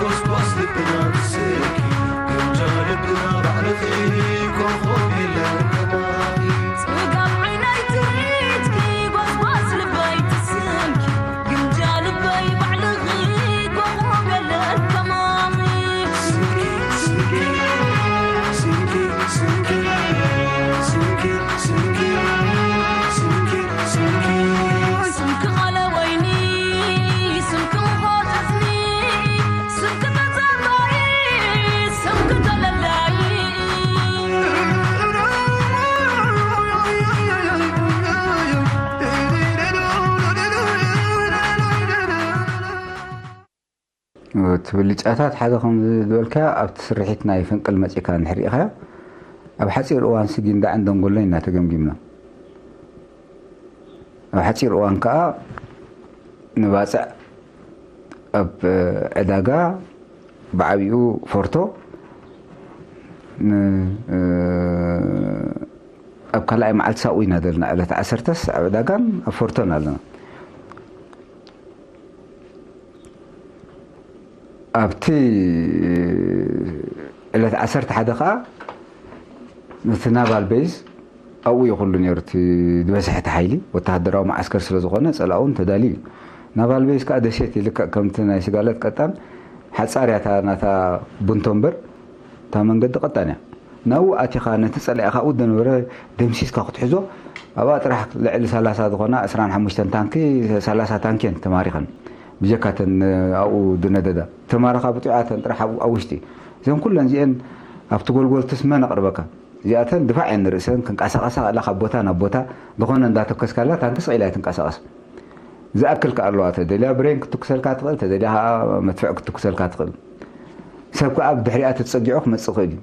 ጎስጓስ ልብና ንስኪ፣ ግምጃ ልብና ባዕልኺ፣ ኮኾብ የለን ከማኺ። ጽጋብ ዓይነይ ትርኢትኪ፣ ጎስጓስ ልበይ ትስምኪ፣ ግምጃ ልበይ ባዕልኺ፣ ኮኾብ የለን ከማኺ። ስምኪ፣ ስምኪ፣ ስምኪ፣ ስምኪ፣ ስምኪ፣ ስምኪ፣ ስምኪ፣ ስምኪ። ስምኪ ቃለ ወይኒ፣ ስምኪ ውሃ ጠስሚ፣ ስምኪ ተጸባይ፣ ስምኪ ተለላይ። እቲ ብልጫታት ሓደ ከም ዝበልካዮ ኣብቲ ስርሒት ናይ ፈንቅል መጺእካ እንድሕር ርኢኻዮ፣ ኣብ ሓጺር እዋን ስጊንዳዕን ደንጎሎን ኢና ተገምጊምና። ኣብ ሓጺር እዋን ከኣ ንባጽዕ ኣብ ዕዳጋ ብዓቢኡ ፎርቶ ን-፣ ኣብ ካልኣይ መዓልቲ ሳኡ ኢና ዘለና። ዕለት ዓሰርተስ ኣብ ዕዳጋን ኣብ ፎርቶን ኣለና። ኣብቲ ዕለት ዓሰርተ ሓደ ከኣ ነቲ ናቫል ቤዝ ኣብኡ እዩ ኩሉ ነይሩ። እቲ ዝበዝሐ እቲ ሓይሊ ወተሃደራዊ መዓስከር ስለ ዝኾነ ጸላኡ እውን ተዳልዩ እዩ። ናቫል ቤዝ ከኣ ደሴት እዩ፣ ልክዕ ከምቲ ናይ ስጋለት ቀጣን ሓጻር እያ እታ ናታ ቡንቶ እምበር እታ መንገዲ ቀጣን እያ። ናብኡ ኣቲኻ ነቲ ጸላኢ ካብኡ ዝነበረ ደምሲስካ ክትሕዞ ኣብኣ ጥራሕ ልዕሊ ሰላሳ ዝኾና ዕስራን ሓሙሽተን ታንኪ፣ ሰላሳ ታንኪ እየን ተማሪኸን። ብጀካ እተን ኣብኡ ዝነደዳ ተማረኻ ብጥዑያተን ጥራሕ ኣብኡ ኣብ ውሽጢ። እዘን ኩለን እዚአን ኣብቲ ጎልጎልትስ መን ኣቕርበካ? እዚኣተን ድፋዕ እየን ንርእሰን፣ ክንቀሳቐሳ ከላ ካብ ቦታ ናብ ቦታ ዝኾነ እንዳተኮስካላ ታንኪ ስቕ ኢላ እያ ትንቀሳቐስ። ዝኣክል ከኣ ኣለዋ፣ ተደልያ ብሬን ክትኩሰልካ ትኽእል፣ ተደልያ ከኣ መድፍዕ ክትኩሰልካ ትኽእል። ሰብ ከኣ ብድሕሪኣ ተጸጊዑ ክመጽእ ይኽእል እዩ።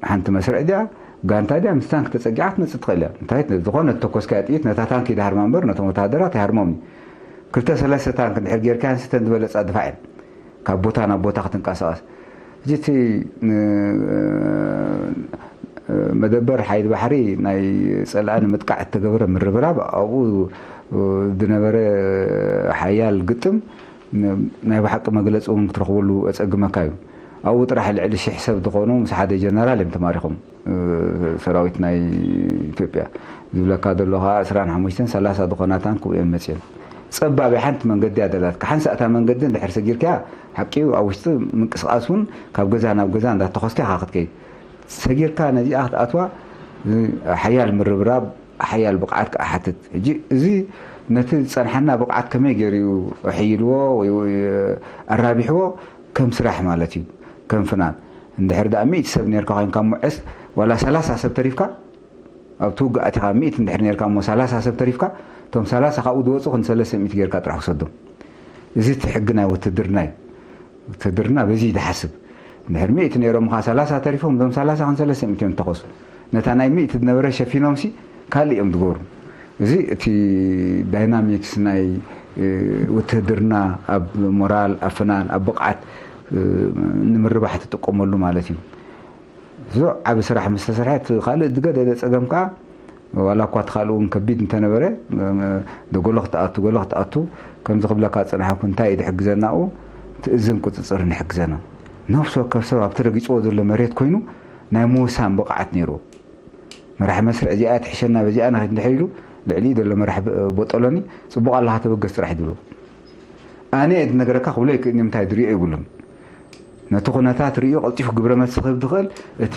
ሓንቲ መስርዕ ድያ፣ ጋንታ ድያ፣ ምስ ታንክ ተጸጊዓ ክትመጽእ ትኽእል እያ። እንታይ ዝኾነ እተኮስካያ ጥይት ነታ ታንክ ይድሃርማ እምበር ነቶም ወተሃደራት ኣይሃርሞምን እዩ። ክልተ ሰለስተ ታንክ እንድሕር ጌርካየን ስተን ዝበለጻ ድፋዕ እየን። ካብ ቦታ ናብ ቦታ ክትንቀሳቐስ። ሕጂ እቲ ን-፣ መደበር ሓይሊ ባሕሪ ናይ ጸላኢ ንምጥቃዕ እተገበረ ምርብራብ ኣብኡ ዝነበረ ሓያል ግጥም ን-፣ ናይ ብሓቂ መግለጺ እውን ክትረኽበሉ ኣጸግመካ እዩ። ኣብኡ ጥራሕ ልዕሊ ሽሕ ሰብ ዝኾኑ ምስ ሓደ ጀነራል እዮም ተማሪኾም። እ፣ ሰራዊት ናይ ኢትዮጵያ ዝብለካ ዘሎ ኸዓ ዕስራን ሓሙሽተን ሰላሳ ዝኾና ታንክ እየን መፅየን። ጸባብ ሓንቲ መንገዲ እያ ደላትካ። ሓንሳእ እታ መንገዲ እንድሕር ሰጊርካያ ሓቂ እዩ፣ ኣብ ውሽጢ ምንቅስቓስ እውን ካብ ገዛ ናብ ገዛ እንዳተኾስካ ኢኻ ክትከይድ። ሰጊርካ ነዚኣ ክትኣትዋ፣ እ፣ ሓያል ምርብራብ፣ ሓያል ብቕዓት ክኣ ሓትት። ሕጂ እዚ ነቲ ዝጸንሓና ብቕዓት ከመይ ገይሩ እዩ ኣሕይልዎ ወይ፣ ወይ ኣራቢሕዎ ከም ስራሕ ማለት እዩ። ከም ፍናን እንድሕር ደኣ ሚእቲ ሰብ ኔርካ ኮይንካ እሞ ዕስ ዋላ ሰላሳ ሰብ ተሪፍካ ኣብቲ ውግእ ኣቲኻ ሚእቲ እንድሕር ኔርካ እሞ ሰላሳ ሰብ ተሪፍካ እቶም ሰላሳ ካብኡ ዝወፁ ክንሰለስተ ሚእቲ ጌርካ ጥራሕ ውሰዶም። እዚ እቲ ሕጊ ናይ ውትድርና እዩ። ውትድርና በዚ እዩ ዝሓስብ። እንድሕር ሚእቲ ነይሮም ኸዓ ሰላሳ ተሪፎም እዞም ሰላሳ ክንሰለስተ ሚእቲ እዮም ዝተኸሱ። ነታ ናይ ሚእቲ ዝነበረ ሸፊኖምሲ ካልእ እዮም ዝገብሩ። እዚ እቲ ዳይናሚክስ ናይ፣ እ፣ ውትህድርና ኣብ ሞራል፣ ኣብ ፍናን፣ ኣብ ብቕዓት፣ እ፣ ንምርባሕ ትጥቀመሉ ማለት እዩ። እዚ ዓቢ ስራሕ ምስ ተሰርሐ፣ እቲ ካልእ ዝገደደ ጸገም ከኣ፣ ዋላ እኳ እቲ ካልእ እውን ከቢድ እንተነበረ፣ እ፣ ደጎሎ ክትኣቱ፣ ጎሎ ክትኣቱ፣ ከምዚ ክብለካ ዝጸናሕኩ፣ እንታይ እዩ ዝሕግዘና ኣብኡ? ትእዝን ቁጽጽርን ይሕግዘና። ነፍሲ ወከፍ ሰብ ኣብቲ ረጊጽዎ ዘሎ መሬት ኮይኑ ናይ ምውሳን ብቕዓት ነይርዎ። መራሒ መስርዕ እዚኣ ትሕሸና፣ በዚኣ ንኺድ እንድሕር ኢሉ፣ ልዕሊኡ ዘሎ መራሒ ብ-፣ ቦጦሎኒ፣ "ጽቡቕ ኣለኻ፣ ተበገስ ጥራሕ" እዩ ዝብሎ። ኣነ እየ ዝነግረካ ክብሎ ይክእል፣ ንምንታይ ዝርእዮ የብሉን። ነቲ ኩነታት ርእዩ ቀልጢፉ ግብረ መልሲ ክህብ ዝኽእል እቲ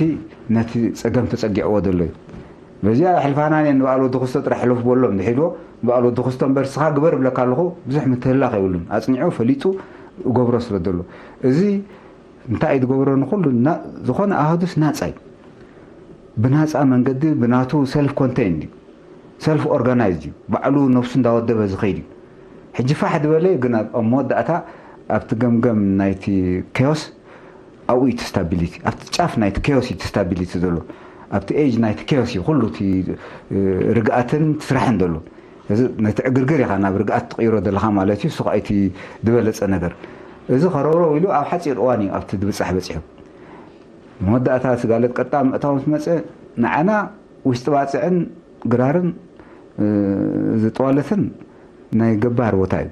ነቲ ጸገም ተጸጊዕዎ ዘሎ እዩ። በዚኣ ሕልፋናን እየን ንበዓል ወዲ ክስቶ ጥራሕ ሕለፉ በሎም እንድሕር ኢልዎ፣ ንበዓል ወዲ ክስቶ እምበር ንስኻ ግበር እብለካ ኣለኹ፣ ብዙሕ ምትህልላኽ የብሉን። ኣጽኒዑ፣ ፈሊጡ፣ እገብሮ ስለ ዘሎ። እዚ እንታይ እዩ ዝገብሮ? ንኹሉ ና-፣ ዝኾነ ኣሃዱስ ናጻ እዩ። ብናጻ መንገዲ ብናቱ ሰልፍ ኮንቴይንድ እዩ። ሰልፍ ኦርጋናይዝድ እዩ። ባዕሉ ነብሱ እንዳወደበ ዝኸይድ እዩ። ሕጂ ፋሕ ዝበለ ግን ኣብ፣ ኣብ መወዳእታ ኣብቲ ገምገም ናይቲ ኬዮስ ኣብኡ እዩ እቲ ስታቢሊቲ። ኣብቲ ጫፍ ናይቲ ኬዮስ እዩ እቲ ስታቢሊቲ ዘሎ። ኣብቲ ኤጅ ናይቲ ኬዮስ እዩ ኩሉ እቲ፣ እ፣ ርግኣትን እቲ ስራሕን ዘሎ። እዚ ነቲ ዕግርግር ኢኻ ናብ ርግኣት ትቕይሮ ዘለኻ ማለት እዩ። እሱ ኸኣ እቲ ዝበለጸ ነገር። እዚ ከረውረው ኢሉ ኣብ ሓጺር እዋን እዩ ኣብቲ ዝብጻሕ በጺሑ። መወዳእታ ስጋለት ቀጣ ምእታው ምስ መጸ ንዓና ውሽጢ ባጽዕን ግራርን፣ እ፣ ዝጠዋለትን ናይ ገባር ቦታ እዩ።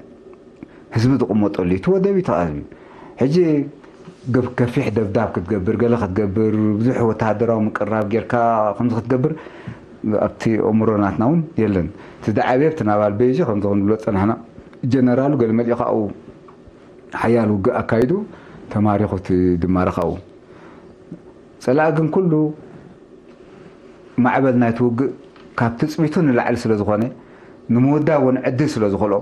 ህዝቢ ዝቕመጠሉ እዩ። እቲ ወደብ እዩ ተቓዝዩ። ሕጂ ገብ-፣ ከፊሕ ደብዳብ ክትገብር፣ ገለ ክትገብር፣ ብዙሕ ወተሃደራዊ ምቅርራብ ጌርካ ከምዚ ክትገብር ኣብቲ ኣእምሮ ናትና እውን የለን። እቲ ዝዓበየ ኣብቲ ናባል ቤይዚ ከምዚ ክንብሎ ዝጸናሕና፣ ጀነራሉ ገለ መሊኡ ካብኡ ሓያል ውግእ ኣካይዱ፣ ተማሪኹ እቲ ድማረ ካብኡ። ጸላኢ ግን ኩሉ ማዕበል ናይቲ ውግእ ካብ ትጽቢቱ ንላዕሊ ስለ ዝኾነ፣ ንምውዳብ እውን ዕድል ስለ ዝኸልኦ፣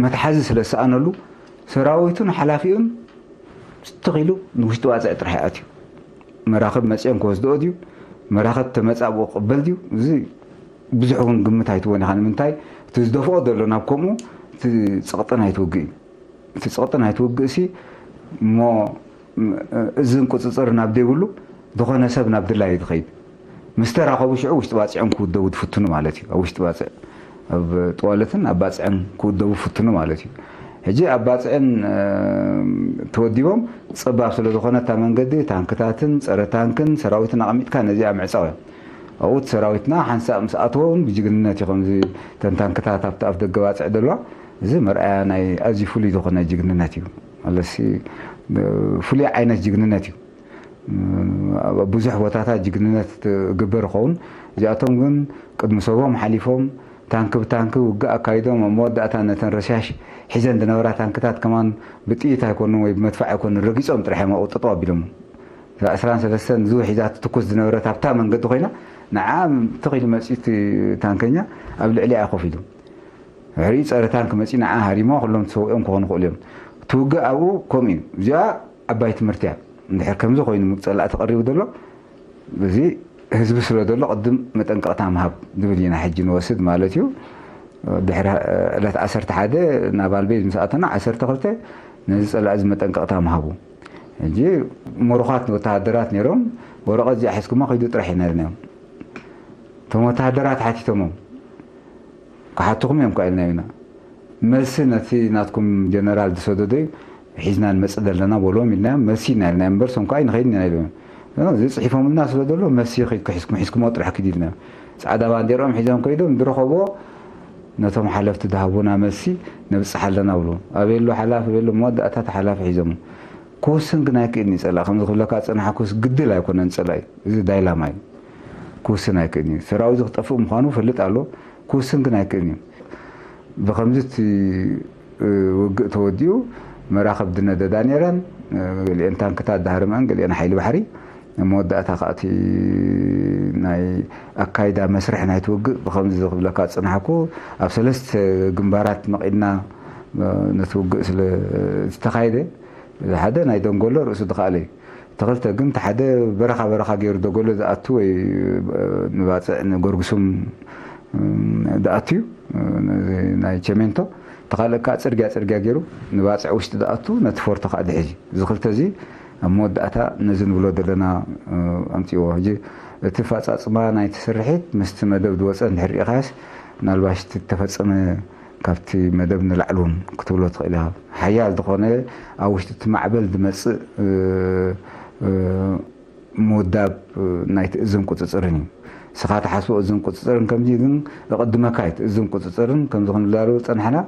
መትሓዚ ስለ ዝሰኣነሉ፣ ሰራዊቱን ሓላፊኡን ትኽ ኢሉ ንውሽጢ ባጽዕ ጥራሕ ይኣትዩ። መራኽብ መጺኦን ክወስድኦ ድዩ? መራኽብ ተመጻ ብኡ ክቕበል ድዩ? እዚ ብዙሕ እውን ግምት ኣይትወን ኢኻ። ንምንታይ? እቲ ዝደፍኦ ዘሎ ናብ ከምኡ፣ እቲ ጸቕጢ ናይቲ ውግእ እዩ። እቲ ጸቕጢ ናይቲ ውግእ ሲ እሞ፣ ም-፣ እዝን ቁጽጽር ናብ ዘይብሉ፣ ዝኾነ ሰብ ናብ ድላዩ ዝኸይድ። ምስ ተራኸቡ ሽዑ ውሽጢ ባጽዕን ክውደቡ ዝፍትኑ ማለት እዩ። ኣብ ውሽጢ ባጽዕ፣ ኣብ ጠዋለትን ኣብ ባጽዕን ክውደቡ ይፍትኑ ማለት እዩ። ሕጂ ኣብ ባጽዕን፣ እ፣ ተወዲቦም ጸባብ ስለ ዝኾነ እታ መንገዲ፣ ታንክታትን ጸረ ታንክን ሰራዊትን ኣቐሚጥካ ነዚኣ ምዕጻው እዮም። ኣብኡ እቲ ሰራዊትና ሓንሳእ ምስ ኣተወ እውን ብጅግንነት እዩ። ከምዚ እተን ታንክታት ኣብቲ ኣፍ ደገ ባጽዕ ዘለዋ፣ እዚ መርኣያ ናይ ኣዝዩ ፍሉይ ዝኾነ ጅግንነት እዩ። ማለትሲ፣ እ፣ ፍሉይ ዓይነት ጅግንነት እዩ። ኣብ ብዙሕ ቦታታት ጅግንነት ትግበር ይኸውን። እዚኣቶም ግን ቅድሚ ሰቦም ሓሊፎም፣ ታንኪ ብታንኪ ውግእ ኣካይዶም፣ ኣብ መወዳእታ ነተን ረሻሽ ሒዘን ዝነበራ ታንክታት ከማን ብጥይት ኣይኮኑን ወይ ብመድፋዕ ኣይኮኑን፣ ረጊጾም ጥራሕ እዮም ኣብኡ ጠጠው ኣቢሎሞ። እዛ ዕስራን ሰለስተን ዙ ሒዛ ትትኩስ ዝነበረት ኣብታ መንገዲ ኮይና፣ ንዓ ትኽ ኢሉ መጺኡ እቲ ታንከኛ ኣብ ልዕሊኣ ኮፍ ኢሉ። ድሕሪኡ ጸረ ታንክ መጺኡ ንዓ ሃሪሞ፣ ኩሎም ተሰዊኦም ክኾኑ ይኽእሉ እዮም። እቲ ውግእ ኣብኡ ከምኡ እዩ። እዚኣ ዓባይ ትምህርቲ እያ። እንድሕር ከምዚ ኮይኑ ጸላእቲ ቀሪቡ ዘሎ፣ እዚ ህዝቢ ስለ ዘሎ ቅድም መጠንቀቕታ ምሃብ ዝብል ኢና ሕጂ ንወስድ ማለት እዩ። ድሕሪ ዕለት ዓሰርተ ሓደ ናብ ኣልቤዝ ምስ ኣተና፣ ዓሰርተ ክልተ ነዚ ጸላኢ እዚ መጠንቀቕታ ምሃቡ። ሕጂ ምሩኻት ወተሃደራት ነይሮም፣ ወረቐት እዚኣ ሒዝኩማ ኪዱ ጥራሕ ኢና ኢልናዮም። እቶም ወተሃደራት ሓቲቶሞም፣ ክሓቱኹም እዮም ከኣ ኢልናዮ ኢና። መልሲ ነቲ ናትኩም ጀነራል ዝሰደዶ እዩ፣ ሒዝና ንመጽእ ዘለና በልዎም ኢልናዮም። መልሲ ኢና ኢልናዮም እምበር፣ እሶም ከኣ ኣይንኸይድን ኢና ኢሎም እዮም። እዚ ጽሒፎምልና ስለ ዘሎ፣ መልሲ ኺድኩም ሒዝኩም፣ ሒዝኩሞ ጥራሕ ኪዱ ኢልናዮም። ጻዕዳ ባንዴርኦም ሒዞም ከይዶም፣ ዝረኸብዎ ነቶም ሓለፍቲ ዝሃቡና መልሲ ነብጽሕ ኣለና ብልዎም። ኣበይ ኣሎ ሓላፊ? ኣበይ ኣሎ? መወዳእታ እቲ ሓላፊ ሒዞም። ክውስን ግን ኣይክእልን እዩ ጸላኢ። ከምዚ ክብለካ ዝጸናሕኩስ ግድል ኣይኮነን ጸላኢ። እዚ ዳይላማ እዩ። ክውስን ኣይክእልን እዩ። ሰራዊት እዚ ክጠፍእ ምዃኑ ፈልጥ ኣሎ። ክውስን ግን ኣይክእልን እዩ። ብኸምዚ እቲ፣ እ፣ ውግእ ተወዲኡ መራኽብ ዝነደዳ ነይረን። እ፣ ገሊአን ታንክታት ዝሃረመአን፣ ገሊአን ሓይሊ ባሕሪ። ኣብ መወዳእታ ከኣ እቲ ናይ ኣካይዳ መስርሕ ናይቲ ውግእ ብኸምዚ ዝኽብለካ ዝጸናሕኩ ኣብ ሰለስተ ግንባራት መቒድና፣ እ፣ ነቲ ውግእ ስለ ዝተኻየደ፣ ሓደ ናይ ደንጎሎ ርእሱ ዝኸኣለ እዩ። እቲ ክልተ ግን፣ እቲ ሓደ በረኻ በረኻ ገይሩ ደጎሎ ዝኣቱ ወይ፣ እ፣ ንባጽዕ ንጎርጉሱም፣ እ፣ ዝኣቱ እዩ። እ፣ ነዚ ናይ ቸሜንቶ፣ እቲ ካልእ ከኣ ጽርግያ ጽርግያ ገይሩ ንባጽዕ ውሽጢ ዝኣቱ፣ ነቲ ፎርቶ ከኣ ዝሕዝ እዩ። እዚ ክልተ እዚ ኣብ መወዳእታ ነዚ ንብሎ ዘለና፣ እ፣ ኣምጺእዎ። ሕጂ እቲ ኣፈጻጽማ ናይቲ ስርሒት ምስቲ መደብ ዝወጸ እንድሕር ርኢኻዮስ፣ ምናልባሽ እቲ ዝተፈጸመ ካብቲ መደብ ንላዕሊ እውን ክትብሎ ትኽእል ኢኻ። ሓያል ዝኾነ ኣብ ውሽጢ እቲ ማዕበል ዝመጽእ፣ እ፣ እ፣ ምውዳብ፣ እ፣ ናይቲ እዝን ቁጽጽርን እዩ። ንስኻ ትሓስቦ እዝን ቁጽጽርን ከምዚ ግን፣ ዝቕድመካ እዩ። እቲ እዝን ቁጽጽርን ከምዚ ክንብላሉ ዝጸናሕና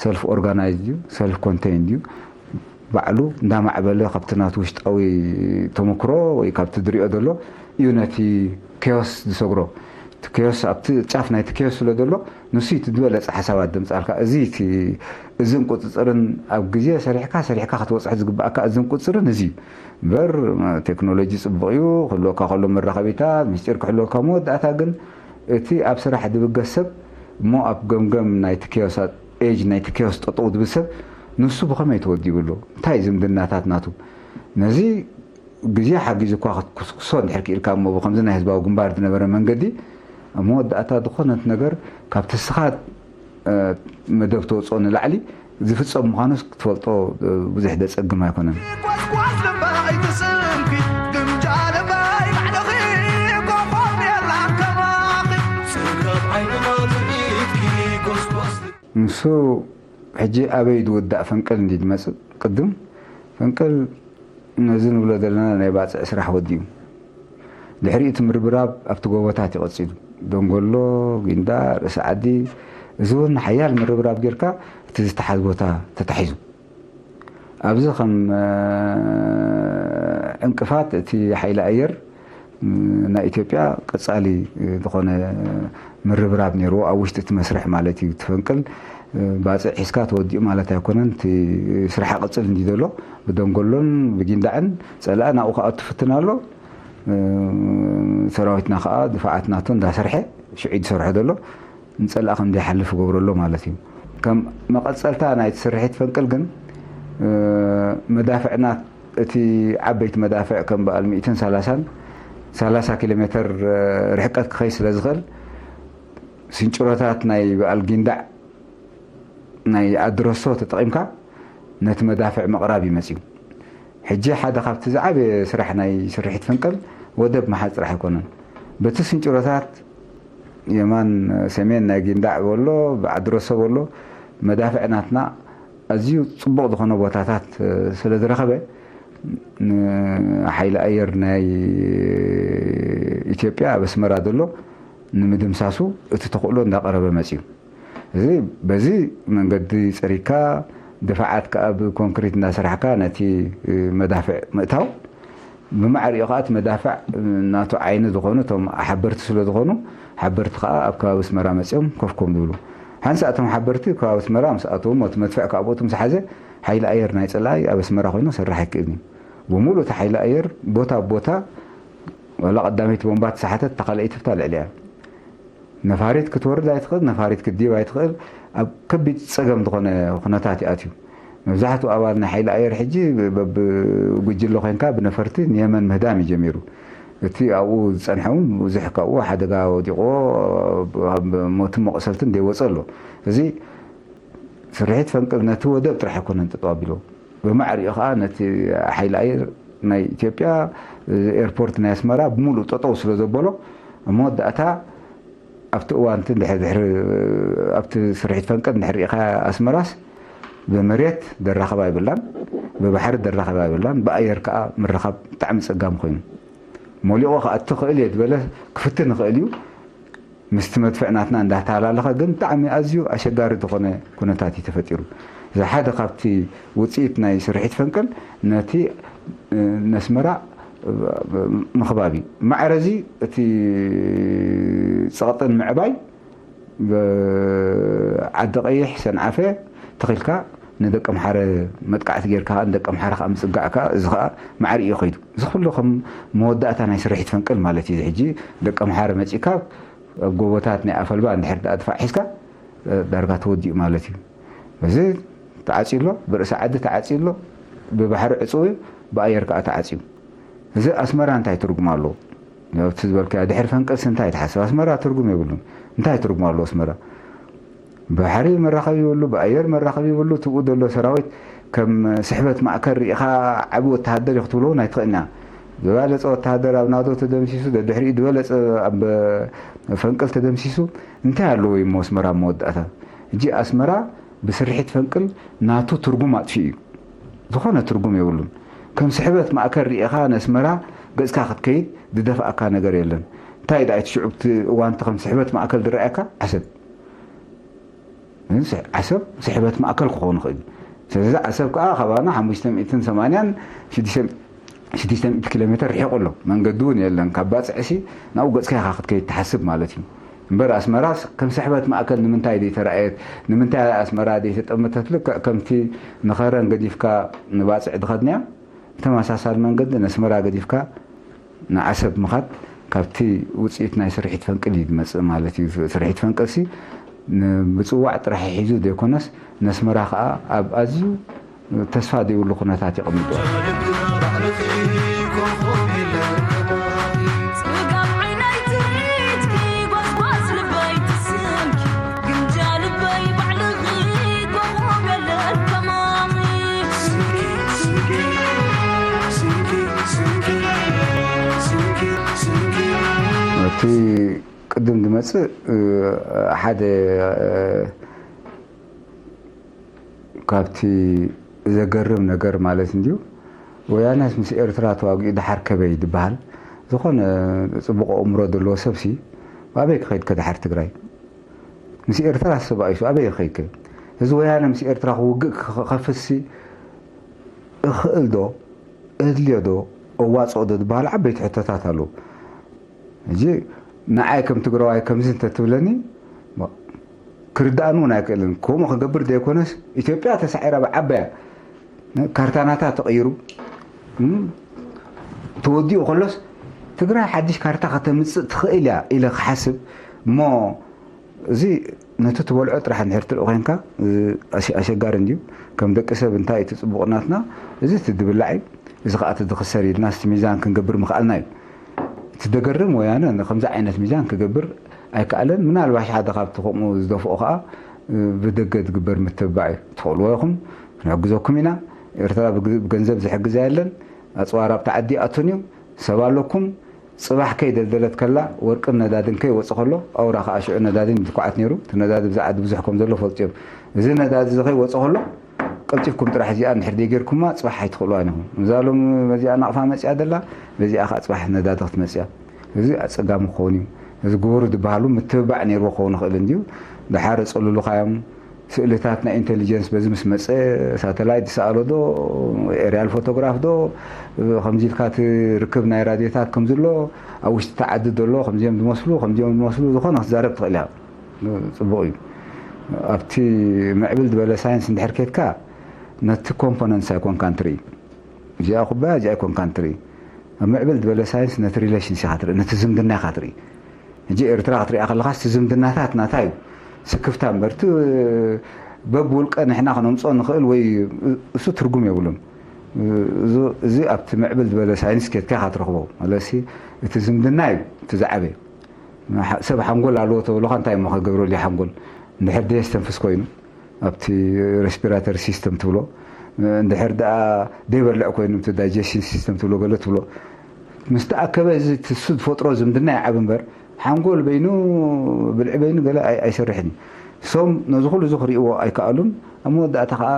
ሰልፍ ኦርጋናይዝድ እዩ፣ ሰልፍ ኮንቴይንድ እዩ። ባዕሉ እንዳማዕበለ ካብቲ ናቱ ውሽጣዊ ተመክሮ ወይ ካብቲ ዝሪኦ ዘሎ እዩ ነቲ ኬዮስ ዝሰግሮ። እቲ ኬዮስ ኣብቲ ጫፍ ናይቲ ኬዮስ ስለ ዘሎ፣ ንሱ እዩ እቲ ዝበለጸ ሓሳባት ዘምጽኣልካ። እዚ እቲ እዝን ቁጽጽርን ኣብ ግዜ ሰሪሕካ፣ ሰሪሕካ ክትበጽሖ ዝግብኣካ እዝን ቁጽጽርን እዚ እዩ። እምበር፣ ቴክኖሎጂ ጽቡቕ እዩ፣ ክህልወካ ከሎ መራኸቢታት፣ ምስጢር ክሕልወካ፣ መወዳእታ ግን እቲ ኣብ ስራሕ ዝብገስ ሰብ እሞ ኣብ ገምገም ናይቲ ኬዮስ፣ ኤጅ ናይቲ ኬዮስ ጠጠው ዝብል ሰብ፣ ንሱ ብኸመይ ተወዲቡ ኣሎ? እንታይ ዝምድናታት ናቱ? ነዚ ግዜ ሓጊዙ እኳ ክትኩስኩሶ እንድሕር ክኢልካ እሞ፣ ብኸምዚ ናይ ህዝባዊ ግንባር ዝነበረ መንገዲ፣ ኣብ መወዳእታ ዝኾነት ነገር ካብቲ ንስኻ፣ እ፣ መደብ ተውፅኦ ንላዕሊ ዝፍፀም ምዃኑስ ክትፈልጦ፣ እ፣ ብዙሕ ዘፀግም ኣይኮነን። ጎስጓስ ልበይ ትስምኪ፣ ግምጃ ልበይ ባዕልኺ፣ ኮኾብ የላን ከማኺ። ጽጋብ ዓይንኻ ትርኢትኪ፣ ጎስጓስ ልበይ። ንሱ ሕጂ ኣበይ ዝውዳእ ፈንቅል እንዲ ዝመጽእ፣ ቅድም ፈንቅል ነዚ ንብሎ ዘለና ናይ ባጽዕ ስራሕ ወዲኡ። ድሕሪኡ እቲ ምርብራብ ኣብቲ ጎቦታት እዩ ቀጺሉ። ደንጎሎ፣ ጊንዳዕ፣ ርእሲ ዓዲ፣ እዚ እውን ሓያል ምርብራብ ጌርካ እቲ ዝተሓዝ ቦታ ተታሒዙ። ኣብዚ ከም ዕንቅፋት እቲ ሓይሊ ኣየር ናይ ኢትዮጵያ ቀጻሊ ዝኾነ ምርብራብ ነይርዎ ኣብ ውሽጢ እቲ መስርሕ ማለት እዩ። ትፈንቅል ባፅዕ ሒዝካ ተወዲኡ ማለት ኣይኮነን። እቲ ስራሕ ቅፅል እንዲ ዘሎ ብደንጎሎን ብጊንዳዕን ፀላእ ናብኡ ክኣቱ ፍትን ኣሎ። ሰራዊትና ከዓ ድፋዓት ናቶ እንዳሰርሐ ሽዑ ዝሰርሖ ዘሎ ንፀላእ ከም ዘይሓልፍ ገብረሎ ማለት እዩ። ከም መቐፀልታ ናይ ስርሒት ፈንቅል ግን መዳፍዕና እቲ ዓበይቲ መዳፍዕ ከም በዓል ሚእትን ሰላሳን ሰላሳ ኪሎ ሜትር ርሕቀት ክኸይ ስለ ዝኽእል ስንጭሮታት ናይ በዓል ጊንዳዕ ናይ ኣድረሶ ተጠቒምካ ነቲ መዳፍዕ ምቕራብ እዩ መፅዩ። ሕጂ ሓደ ካብቲ ዝዓበየ ስራሕ ናይ ስርሒት ፈንቅል ወደብ ምሓዝ ጥራሕ ኣይኮነን። በቲ ስንጭሮታት የማን ሰሜን ናይ ጊንዳዕ በሎ ብዓድረሶ በሎ መዳፍዕ ናትና ኣዝዩ ፅቡቕ ዝኾነ ቦታታት ስለ ዝረኸበ ንሓይሊ ኣየር ናይ ኢትዮጵያ ኣብ ኣስመራ ዘሎ ንምድምሳሱ እቲ ተኽእሎ እንዳቐረበ መፅዩ። እዚ በዚ መንገዲ ፀሪግካ ድፋዓት ከዓ ብኮንክሪት እንዳሰራሕካ ነቲ መዳፍዕ ምእታው ብማዕሪኡ ከዓ እቲ መዳፍዕ ናቱ ዓይኒ ዝኾኑ እቶም ሓበርቲ ስለ ዝኾኑ ሓበርቲ ከዓ ኣብ ከባቢ ኣስመራ መፅኦም ኮፍ ኮም ዝብሉ ሓንሳ እቶም ሓበርቲ ከባቢ ኣስመራ ምስ ኣተዎም እቲ መድፍዕ ካብ ቦቱ ምስ ሓዘ ሓይሊ ኣየር ናይ ፀላኢ ኣብ ኣስመራ ኮይኑ ክሰርሕ ኣይክእልን እዩ። ብምሉእ እቲ ሓይሊ ኣየር ቦታ ብቦታ ዋላ ቀዳመይቲ ቦምባ ተሳሓተት እታ ካልኣይቲ ብታ ልዕሊያ ነፋሪት ክትወርድ ኣይትኽእል፣ ነፋሪት ክትድይብ ኣይትኽእል። ኣብ ከቢድ ፀገም ዝኾነ ኩነታት ይኣትዩ። መብዛሕትኡ ኣባል ናይ ሓይሊ ኣየር ሕጂ በብጉጅለ ኮይንካ ብነፈርቲ ንየመን ምህዳም እዩ ጀሚሩ። እቲ ኣብኡ ዝፀንሐ እውን ብዙሕ ካብኡ ሓደጋ ወዲቕዎ ኣብ ሞትን መቑሰልትን ደይወፀ ኣሎ። እዚ ስርሒት ፈንቅል ነቲ ወደብ ጥራሕ ኣይኮነን ጠጠው ኣቢሎ ብማዕሪኡ ከዓ ነቲ ሓይሊ ኣየር ናይ ኢትዮጵያ ኤርፖርት ናይ ኣስመራ ብምሉእ ጠጠው ስለ ዘበሎ ኣብ መወዳእታ ኣብቲ እዋንቲ ድሕሪ ድሕሪ ኣብቲ ስርሒት ፈንቅል ድሕሪ ሪኢኻ ኣስመራስ ብመሬት ደራኸባ ይብላን ብባሕሪ ደራኸባ ይብላን ብኣየር ከዓ ምርኻብ ብጣዕሚ ፀጋም ኮይኑ ሞሊቑ ክኣቱ ክእል እየ ዝበለ ክፍትን ይኽእል እዩ። ምስቲ መድፍዕ ናትና እንዳተሃላለኸ ግን ብጣዕሚ ኣዝዩ ኣሸጋሪ ዝኾነ ኩነታት እዩ ተፈጢሩ። እዚ ሓደ ካብቲ ውፅኢት ናይ ስርሒት ፈንቅል ነቲ ነስመራ ምኽባብ እዩ። ማዕረዚ እቲ ፀቕጥን ምዕባይ ዓዲ ቀይሕ ሰንዓፈ ተኺልካ ንደቀምሓረ መጥቃዕቲ ጌርካ ንደቀምሓረ ከዓ ምፅጋዕ ከዓ እዚ ከዓ ማዕሪ እዩ ከይዱ። እዚ ኩሉ ከም መወዳእታ ናይ ስርሒት ፈንቅል ማለት እዩ። ሕጂ ደቀምሓረ መፂእካ ኣብ ጎቦታት ናይ ኣፈልባ እንድሕር ደኣ ድፋዕ ሒዝካ ዳርጋ ተወዲኡ ማለት እዩ። እዚ ተዓፅዩ ኣሎ፣ ብርእሲ ዓዲ ተዓፅዩ ኣሎ፣ ብባሕሪ ዕፅው እዩ፣ ብኣየር ከዓ ተዓፅዩ። እዚ ኣስመራ እንታይ ትርጉም ኣለዎ? እቲ ዝበልካዮ ድሕሪ ፈንቅልሲ እንታይ ትሓስብ? ኣስመራ ትርጉም የብሉን። እንታይ ትርጉም ኣለዎ ኣስመራ? ብባሕሪ መራኸቢ ይብሉ፣ ብኣየር መራኸቢ ይብሉ። ትብኡ ዘሎ ሰራዊት ከም ስሕበት ማእከል ርኢኻ ዓቢ ወተሃደር እዩ ክትብሎ እውን ኣይትኽእልና። ዝበለጸ ወተሃደር ኣብ ናቶ ተደምሲሱ፣ ደድሕሪኡ ዝበለጸ ኣብ ፈንቅል ተደምሲሱ እንታይ ኣለዎ እዩ እሞ ኣስመራ ኣብ መወዳእታ? ሕጂ ኣስመራ ብስርሒት ፈንቅል ናቱ ትርጉም ኣጥፊኡ እዩ። ዝኾነ ትርጉም የብሉን። ከም ስሕበት ማእከል ርኢኻ ነስመራ ገጽካ ክትከይድ ዝደፍኣካ ነገር የለን። እንታይ ደኣ እቲ ሽዑ እቲ እዋንቲ ከም ስሕበት ማእከል ዝረኣየካ ዓሰብ ዓሰብ ስሕበት ማእከል ክኸውን ይኽእል እዩ። ስለዚ ዓሰብ ከዓ ካባና ሓሙሽተ ሚእትን ሰማንያን ሽዱሽተ ሚእቲ ኪሎ ሜትር ርሒቑ ኣሎ። መንገዲ እውን የለን። ካብ ባፅዕሲ ናብኡ ገፅካ ኢኻ ክትከይድ ትሓስብ ማለት እዩ። እምበር ኣስመራስ ከም ስሕበት ማእከል ንምንታይ ዘይተረኣየት? ንምንታይ ኣስመራ ዘይተጠመተት? ልክዕ ከምቲ ንኸረን ገዲፍካ ንባፅዕ ድኸድናዮ ብተመሳሳሊ መንገዲ ነስመራ ገዲፍካ ንዓሰብ ምኻድ ካብቲ ውፅኢት ናይ ስርሒት ፈንቅል እዩ ዝመፅእ ማለት እዩ። ስርሒት ፈንቅልሲ ንምፅዋዕ ጥራሕ ሒዙ ዘይኮነስ ነስመራ ከዓ ኣብ ኣዝዩ ተስፋ ዘይብሉ ኩነታት የቐምጦ። እቲ ቅድም ዝመፅእ ሓደ ካብቲ ዘገርም ነገር ማለት እንድዩ ወያነስ ምስ ኤርትራ ተዋጊኡ ደሓር ከበይ ዝበሃል ዝኾነ ፅቡቕ ኣእምሮ ዘለዎ ሰብሲ ኣበይ ክኸይድ ከደሓር ትግራይ ምስ ኤርትራ ሰብኣይሱ ኣበይ ክኸይድ ከ እዚ ወያነ ምስ ኤርትራ ክውግእ ክኸፍትሲ እኽእል ዶ፣ እድልዮ ዶ፣ እዋፅኦ ዶ ዝበሃሉ ዓበይቲ ሕቶታት ኣለዉ። ሕጂ ንዓይ ከም ትግራዋይ ከምዚ እንተትብለኒ፣ ክርድኣኒ እውን ኣይክእልን። ከምኡ ክገብር ዘይኮነስ፣ ኢትዮጵያ ተሳዒራ ብዓበያ፣ ካርታ ናታ ተቐይሩ፣ እም፣ ተወዲኡ ከሎስ፣ ትግራይ ሓድሽ ካርታ ከተምፅእ ትኽእል እያ ኢለ ክሓስብ እሞ፣ እዚ ነቲ ትበልዖ ጥራሕ እንድሕር ትርኢ ኮንካ፣ እዚ ኣሸ-፣ ኣሸጋሪ እንድዩ። ከም ደቂ ሰብ እንታይ እቲ ጽቡቕ ናትና፣ እዚ እቲ ድብላዕ እዩ፣ እዚ ኸኣ እቲ ድኽሰር ኢልና እስቲ ሚዛን ክንገብር ምኽኣልና እዩ። እቲ ደገርም ወያነ ንከምዚ ዓይነት ሚዛን ክገብር ኣይከኣለን። ምናልባሽ ሓደ ካብቲ ከምኡ ዝደፍኦ ኸኣ፣ እ፣ ብደገ ዝግበር ምትብባዕ እዩ። ትኽእልዎ ኢኹም፣ ክንሕግዘኩም ኢና። ኤርትራ ብግ-፣ ብገንዘብ ዝሕግዛ የለን። ኣጽዋር ኣብቲ ዓዲ ይኣቱን እዩ። ሰብ ኣለኩም። ጽባሕ ከይደልደለት ከላ፣ ወርቅን ነዳድን ከይወጽእ ከሎ፣ ኣውራ ከኣ ሽዑ ነዳዲ ድኩዓት ነይሩ። እቲ ነዳዲ ብዛ ዓዲ ብዙሕ ከም ዘሎ ፈልጡ እዮም። እዚ ነዳዲ እዚ ከይወጽእ ከሎ፣ ቀልጢፍኩም ጥራሕ እዚኣ እንድሕር ዘይጌርኩማ፣ ጽባሕ ኣይትኽእልዋን ኢኹም። እዛ ሎም በዚኣ ናቕፋ መጽያ ደላ፣ በዚኣ ከኣ ጽባሕ ነዳዲ ክትመጽእ እያ። እዚ ኣጸጋሚ ክኸውን እዩ። እዚ ግበሩ ዝበሃሉ ምትብባዕ ነይርዎ ክኸውን ይኽእል እንድዩ። ደሓር ጸሉሉኻዮም። ስእልታት ናይ ኢንተሊጀንስ በዚ ምስ መጸ፣ ሳተላይት ዝሰኣሎ ዶ፣ ኤርያል ፎቶግራፍ ዶ፣ ከምዚ ኢልካ እቲ ርክብ ናይ ራድዮታት ከም ዝሎ፣ ኣብ ውሽጢ እቲ ዓዲ ዘሎ ከምዚኦም ዝመስሉ፣ ከምዚኦም ዝመስሉ፣ ዝኾነ ክትዛረብ ትኽእል ኢኻ። ጽቡቕ እዩ። ኣብቲ ምዕብል ዝበለ ሳይንስ እንድሕር ኬድካ፣ ነቲ ኮምፖነንትስ ኣይኮንካን ትርኢ። እዚኣ ኩባያ፣ እዚኣ ኣይኮንካን ትርኢ። ኣብ ምዕብል ዝበለ ሳይንስ ነቲ ሪሌሽንስ ኢኻ ትርኢ፣ ነቲ ዝምድና ኢኻ ትርኢ። ሕጂ ኤርትራ ክትሪኣ ከለኻስ፣ እቲ ዝምድናታት ናታ እዩ። ስክፍታ እምበር፣ እቲ በብውልቀ ንሕና ክነምጽኦ ንኽእል ወይ፣ እሱ ትርጉም የብሉን። እዚ፣ እዚ ኣብቲ ምዕብል ዝበለ ሳይንስ ኬድካ ኢኻ ትረኽቦ። ማለትሲ፣ እቲ ዝምድና እዩ እቲ ዝዓበየ። ሰብ ሓንጎል ኣለዎ ተብሎኻ፣ እንታይ እሞ ከገብረሉ እዩ ሓንጎል? እንድሕር ደየስተንፍስ ኮይኑ፣ ኣብቲ ሬስፒራተሪ ሲስተም ትብሎ፣ እንድሕር ደኣ ደይበልዕ ኮይኑ፣ እቲ ዳይጀስሽን ሲስተም ትብሎ፣ ገለ ትብሎ፣ ምስ ተኣከበ፣ እዚ እቲ እሱ ዝፈጥሮ ዝምድና ይዓቢ እምበር፣ ሓንጎል በይኑ፣ ብልዒ በይኑ ገለ ኣይ-፣ ኣይሰርሕን እዩ። ሶም ነዚ ኩሉ እዚ ክርእይዎ ኣይከኣሉን። ኣብ መወዳእታ ከኣ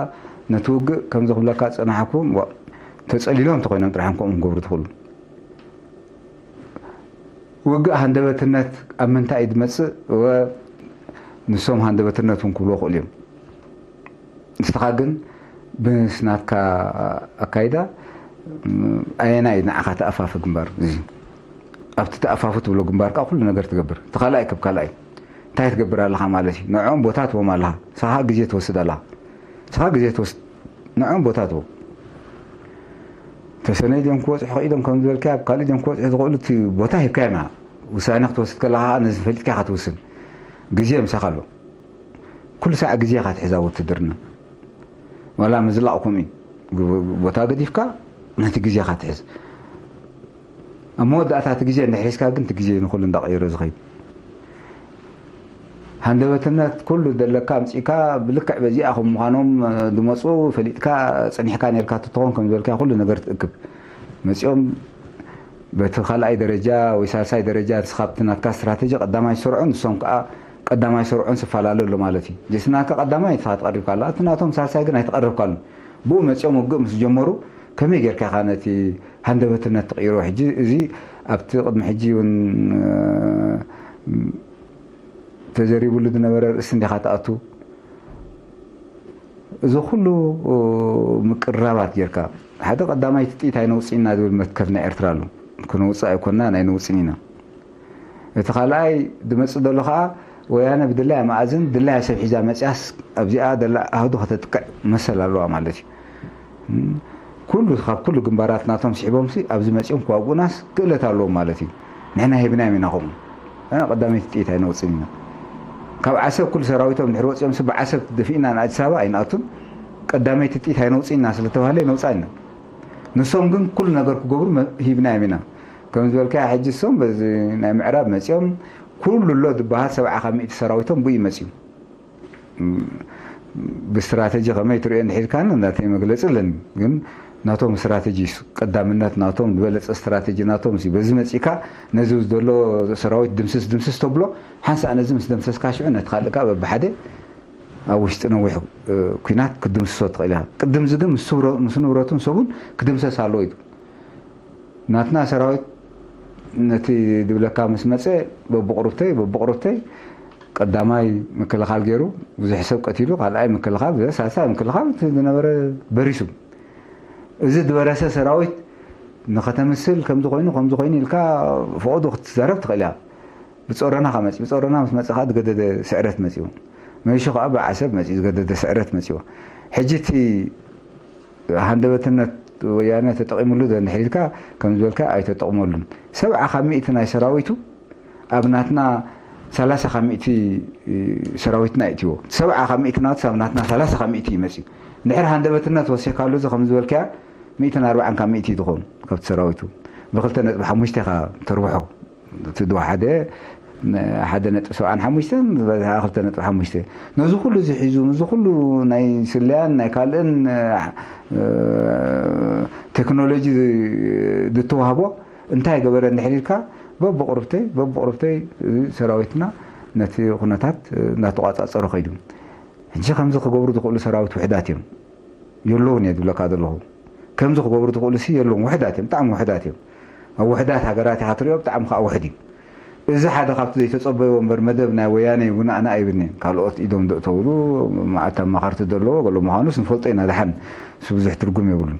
ነቲ ውግእ ከምዚ ክብለካ ዝጸናሕኩ፣ ዋ፣ ተጸሊሎም እንተኾይኖም ጥራሕ እዮም ከምኡ ክገብሩ ዝኽእሉ። ውግእ ሃንደበትነት ኣብ ምንታይ እዩ ዝመጽእ? ወ-፣ ንሶም ሃንደበትነት እውን ክብልዎ ይኽእሉ እዮም። ንስኻ ግን ምስ ናትካ ኣካይዳ፣ ም፣ ኣየናይ ንዓኻ ተኣፋፊ ግንባር? እዚ ኣብቲ ተኣፋፊ ትብሎ ግንባር ከኣ ኩሉ ነገር ትገብር። እቲ ካልኣይ ከም ካልኣይ እንታይ ትገብር ኣለኻ ማለት እዩ? ንዕኦም ቦታ ትቦም ኣለኻ። ንስኻ ግዜ ትወስድ ኣለኻ። ንስኻ ግዜ ትወስድ፣ ንዕኦም ቦታ ትቦም። ተሰነይ ድዮም ክበጽሑ፣ ከኢዶም ከም ዝበልካዮ፣ ኣብ ካልእ ድዮም ክበጽሑ ዝኽእሉ፣ እቲ ቦታ ሂብካዮም ኢኻ። ውሳነ ክትወስድ ከለኻ ከኣ ነዚ ፈሊጥካ ኢኻ ትውስን። ግዜ ምሳኻ ኣሎ። ኩሉ ሳዕ ግዜ ኢኻ ትሕዝ ኣብ ውትድርና። ዋላ ምዝላቕ ከምኡ እዩ። ቦታ ገዲፍካ ነቲ ግዜ ኢኻ ትሕዝ። ኣብ መወዳእታ እቲ ግዜ እንድሕር ሒዝካ ግን፣ እቲ ግዜ ንኹሉ እንዳቐየሮ ዝኸይድ። ሃንደበትነት ኩሉ ዘለካ ኣምጺእካ፣ ብልክዕ በዚኣ ከም ምዃኖም፣ እ፣ ዝመጹ ፈሊጥካ፣ ጸኒሕካ ኔርካ ትትኾን ከም ዝበልካ ኩሉ ነገር ትእክብ። መጺኦም በቲ ካልኣይ ደረጃ ወይ ሳልሳይ ደረጃ፣ ንስኻ ኣብቲ ናትካ ስትራተጂ ቀዳማይ ዝሰርዖን ንሶም ከኣ ቀዳማይ ዝሰርዖን ዝፈላለ ኣሎ ማለት እዩ። ጀስት ናትካ ቀዳማይ ንስኻ ትቐርብካ ኣላ፣ እቲ ናቶም ሳልሳይ ግን ኣይትቐርብካሉን። ብኡ መጺኦም ውግእ ምስ ጀመሩ፣ ከመይ ጌርካ ኢኻ ነቲ ሃንደበትነት ትቕይሮ? ሕጂ እዚ ኣብቲ ቅድሚ ሕጂ እውን፣ እ፣ ተዘሪቡሉ ዝነበረ ርእሲ እንዲኻ ትኣቱ። እዚ ኩሉ ምቅርራባት ጌርካ፣ ሓደ ቀዳማይ እቲ ጥይት ኣይነውፅእና ዝብል መትከል ናይ ኤርትራ ኣሎ። ክነውፅእ ኣይኮንና፣ ኣይነውፅን ኢና። እቲ ካልኣይ ዝመፅእ ዘሎ ከዓ፣ ወያነ ብድላያ መኣዝን ድላያ ሰብ ሒዛ መፅያስ፣ ኣብዚኣ ደላ ኣህዱ ከተጥቅዕ መሰል ኣለዋ ማለት እዩ። እም፣ ኩሉ፣ ካብ ኩሉ ግንባራት ናቶም ስሒቦምሲ ኣብዚ መጺኦም ክዋግኡናስ ክእለት ኣለዎም ማለት እዩ። ንሕና ሂብናዮም ኢና ከምኡ። እ፣ ቀዳመይቲ ጥይት ኣይነውጽን ኢና። ካብ ዓሰብ ኩሉ ሰራዊቶም ድሕሪ ወጺኦምሲ ብዓሰብ ደፊእና ንኣዲስ ኣበባ ኣይንኣቱን። ቀዳመይቲ ጥይት ኣይነውጽን ኢና ስለ ተባህለ ይነውጻ ኢና። ንሶም ግን ኩሉ ነገር ክገብሩ መ-፣ ሂብናዮም ኢና። ከም ዝበልካዮ ሕጂ እሶም በዚ ናይ ምዕራብ መጺኦም ኩሉ ኣሎ ዝበሃል ሰብዓ ካብ ሚእቲ ሰራዊቶም ብኡ እዩ መጺኡ። ብስትራተጂ ከመይ ትርእዮ እንድሕር ኢልካኒ፣ ናተይ መግለጺ ኣለኒ። ግን ናቶም ስትራተጂ፣ ቀዳምነት ናቶም፣ ዝበለጸ ስትራተጂ ናቶም እዩ። በዚ መጺእካ ነዚ ዘሎ ሰራዊት ድምስስ፣ ድምስስ ተብሎ፣ ሓንሳእ ነዚ ምስ ደምሰስካ ሽዑ ነቲ ካልእ ከኣ በብሓደ ኣብ ውሽጢ ነዊሕ፣ እ፣ ኲናት ክትድምስሶ ትኽእል ኢኻ። ቅድምዚ ግን ምስ ስብረ-፣ ምስ ንብረቱን ሰቡን ክድምሰስ ኣለዎ እዩ። ናትና ሰራዊት ነቲ ድብለካ ምስ መጸ፣ በብቕሩብተይ፣ በብቕሩብተይ ቀዳማይ ምክልኻል ገይሩ፣ ብዙሕ ሰብ ቀቲሉ፣ ካልኣይ ምክልኻል፣ ሳልሳይ ምክልኻል፣ እቲ ዝነበረ በሪሱ። እዚ ዝበረሰ ሰራዊት ንኸተምስል ከምዚ ኮይኑ ከምዚ ኮይኑ ኢልካ ፈቐዶ ክትዛረብ ትኽእል እያ። ብጾረና ከመጽ ብጾረና ምስ መጸ ከዓ ዝገደደ ስዕረት መጺኡ፣ መይሹ ከዓ ብዓሰብ መጺኡ ዝገደደ ስዕረት መጺኡ። ሕጂ እቲ ሃንደበትነት ወያነ ተጠቒሙሉ ዶ እንድሕር ኢልካ ከም ዝበልካ ኣይተጠቕመሉን። ሰብዓ ካብ ሚእቲ ናይ ሰራዊቱ ኣብ ናትና ሰላሳ ካብ ሚእቲ ሰራዊትና ይእትዎ። ሰብዓ ካብ ሚእቲ ናቱ ኣብ ናትና ሰላሳ ካብ ሚእቲ ይመጽ እዩ። እንድሕር ሃንደበትነት ወሲኻሉ እዚ ከም ዝበልካያ ሚእትን ኣርባዓን ካብ ሚእቲ እዩ ዝኾኑ ካብቲ ሰራዊቱ። ብክልተ ነጥቢ ሓሙሽተ ኢኻ ተርብሖ። እቲ ድዋ ሓደ ሓደ ነጥቢ ሰብዓን ሓሙሽተን ዝበዝሓ ክልተ ነጥቢ ሓሙሽተ። ነዚ ኩሉ እዚ ሒዙ፣ ነዚ ኩሉ ናይ ስለያን ናይ ካልእን ቴክኖሎጂ ዝተዋህቦ እንታይ ገበረ እንድሕር ኢልካ፣ በብቕርብተይ በብቕርብተይ እዚ ሰራዊትና ነቲ ኩነታት እናተቋጻጸሮ ከይዱ። ሕጂ ከምዚ ክገብሩ ዝኽእሉ ሰራዊት ውሕዳት እዮም። የለውን እየ ዝብለካ ዘለኹ። ከምዚ ክገብሩ ዝኽእሉ ሲ የለውን፣ ውሕዳት እዮም፣ ብጣዕሚ ውሕዳት እዮም። ኣብ ውሕዳት ሃገራት ኢኻ ትሪኦ፣ ብጣዕሚ ከዓ ውሕድ እዩ። እዚ ሓደ ካብቲ ዘይተጸበይዎ እምበር መደብ ናይ ወያነ እዩ፣ ጉናእና ኣይብልን'የ። ካልኦት ኢዶም ደእተውሉ መዓት ኣማኸርቲ ዘለዎ ገሎ ምዃኑስ ንፈልጦ ኢና፣ ደሓን እሱ ብዙሕ ትርጉም የብሉን።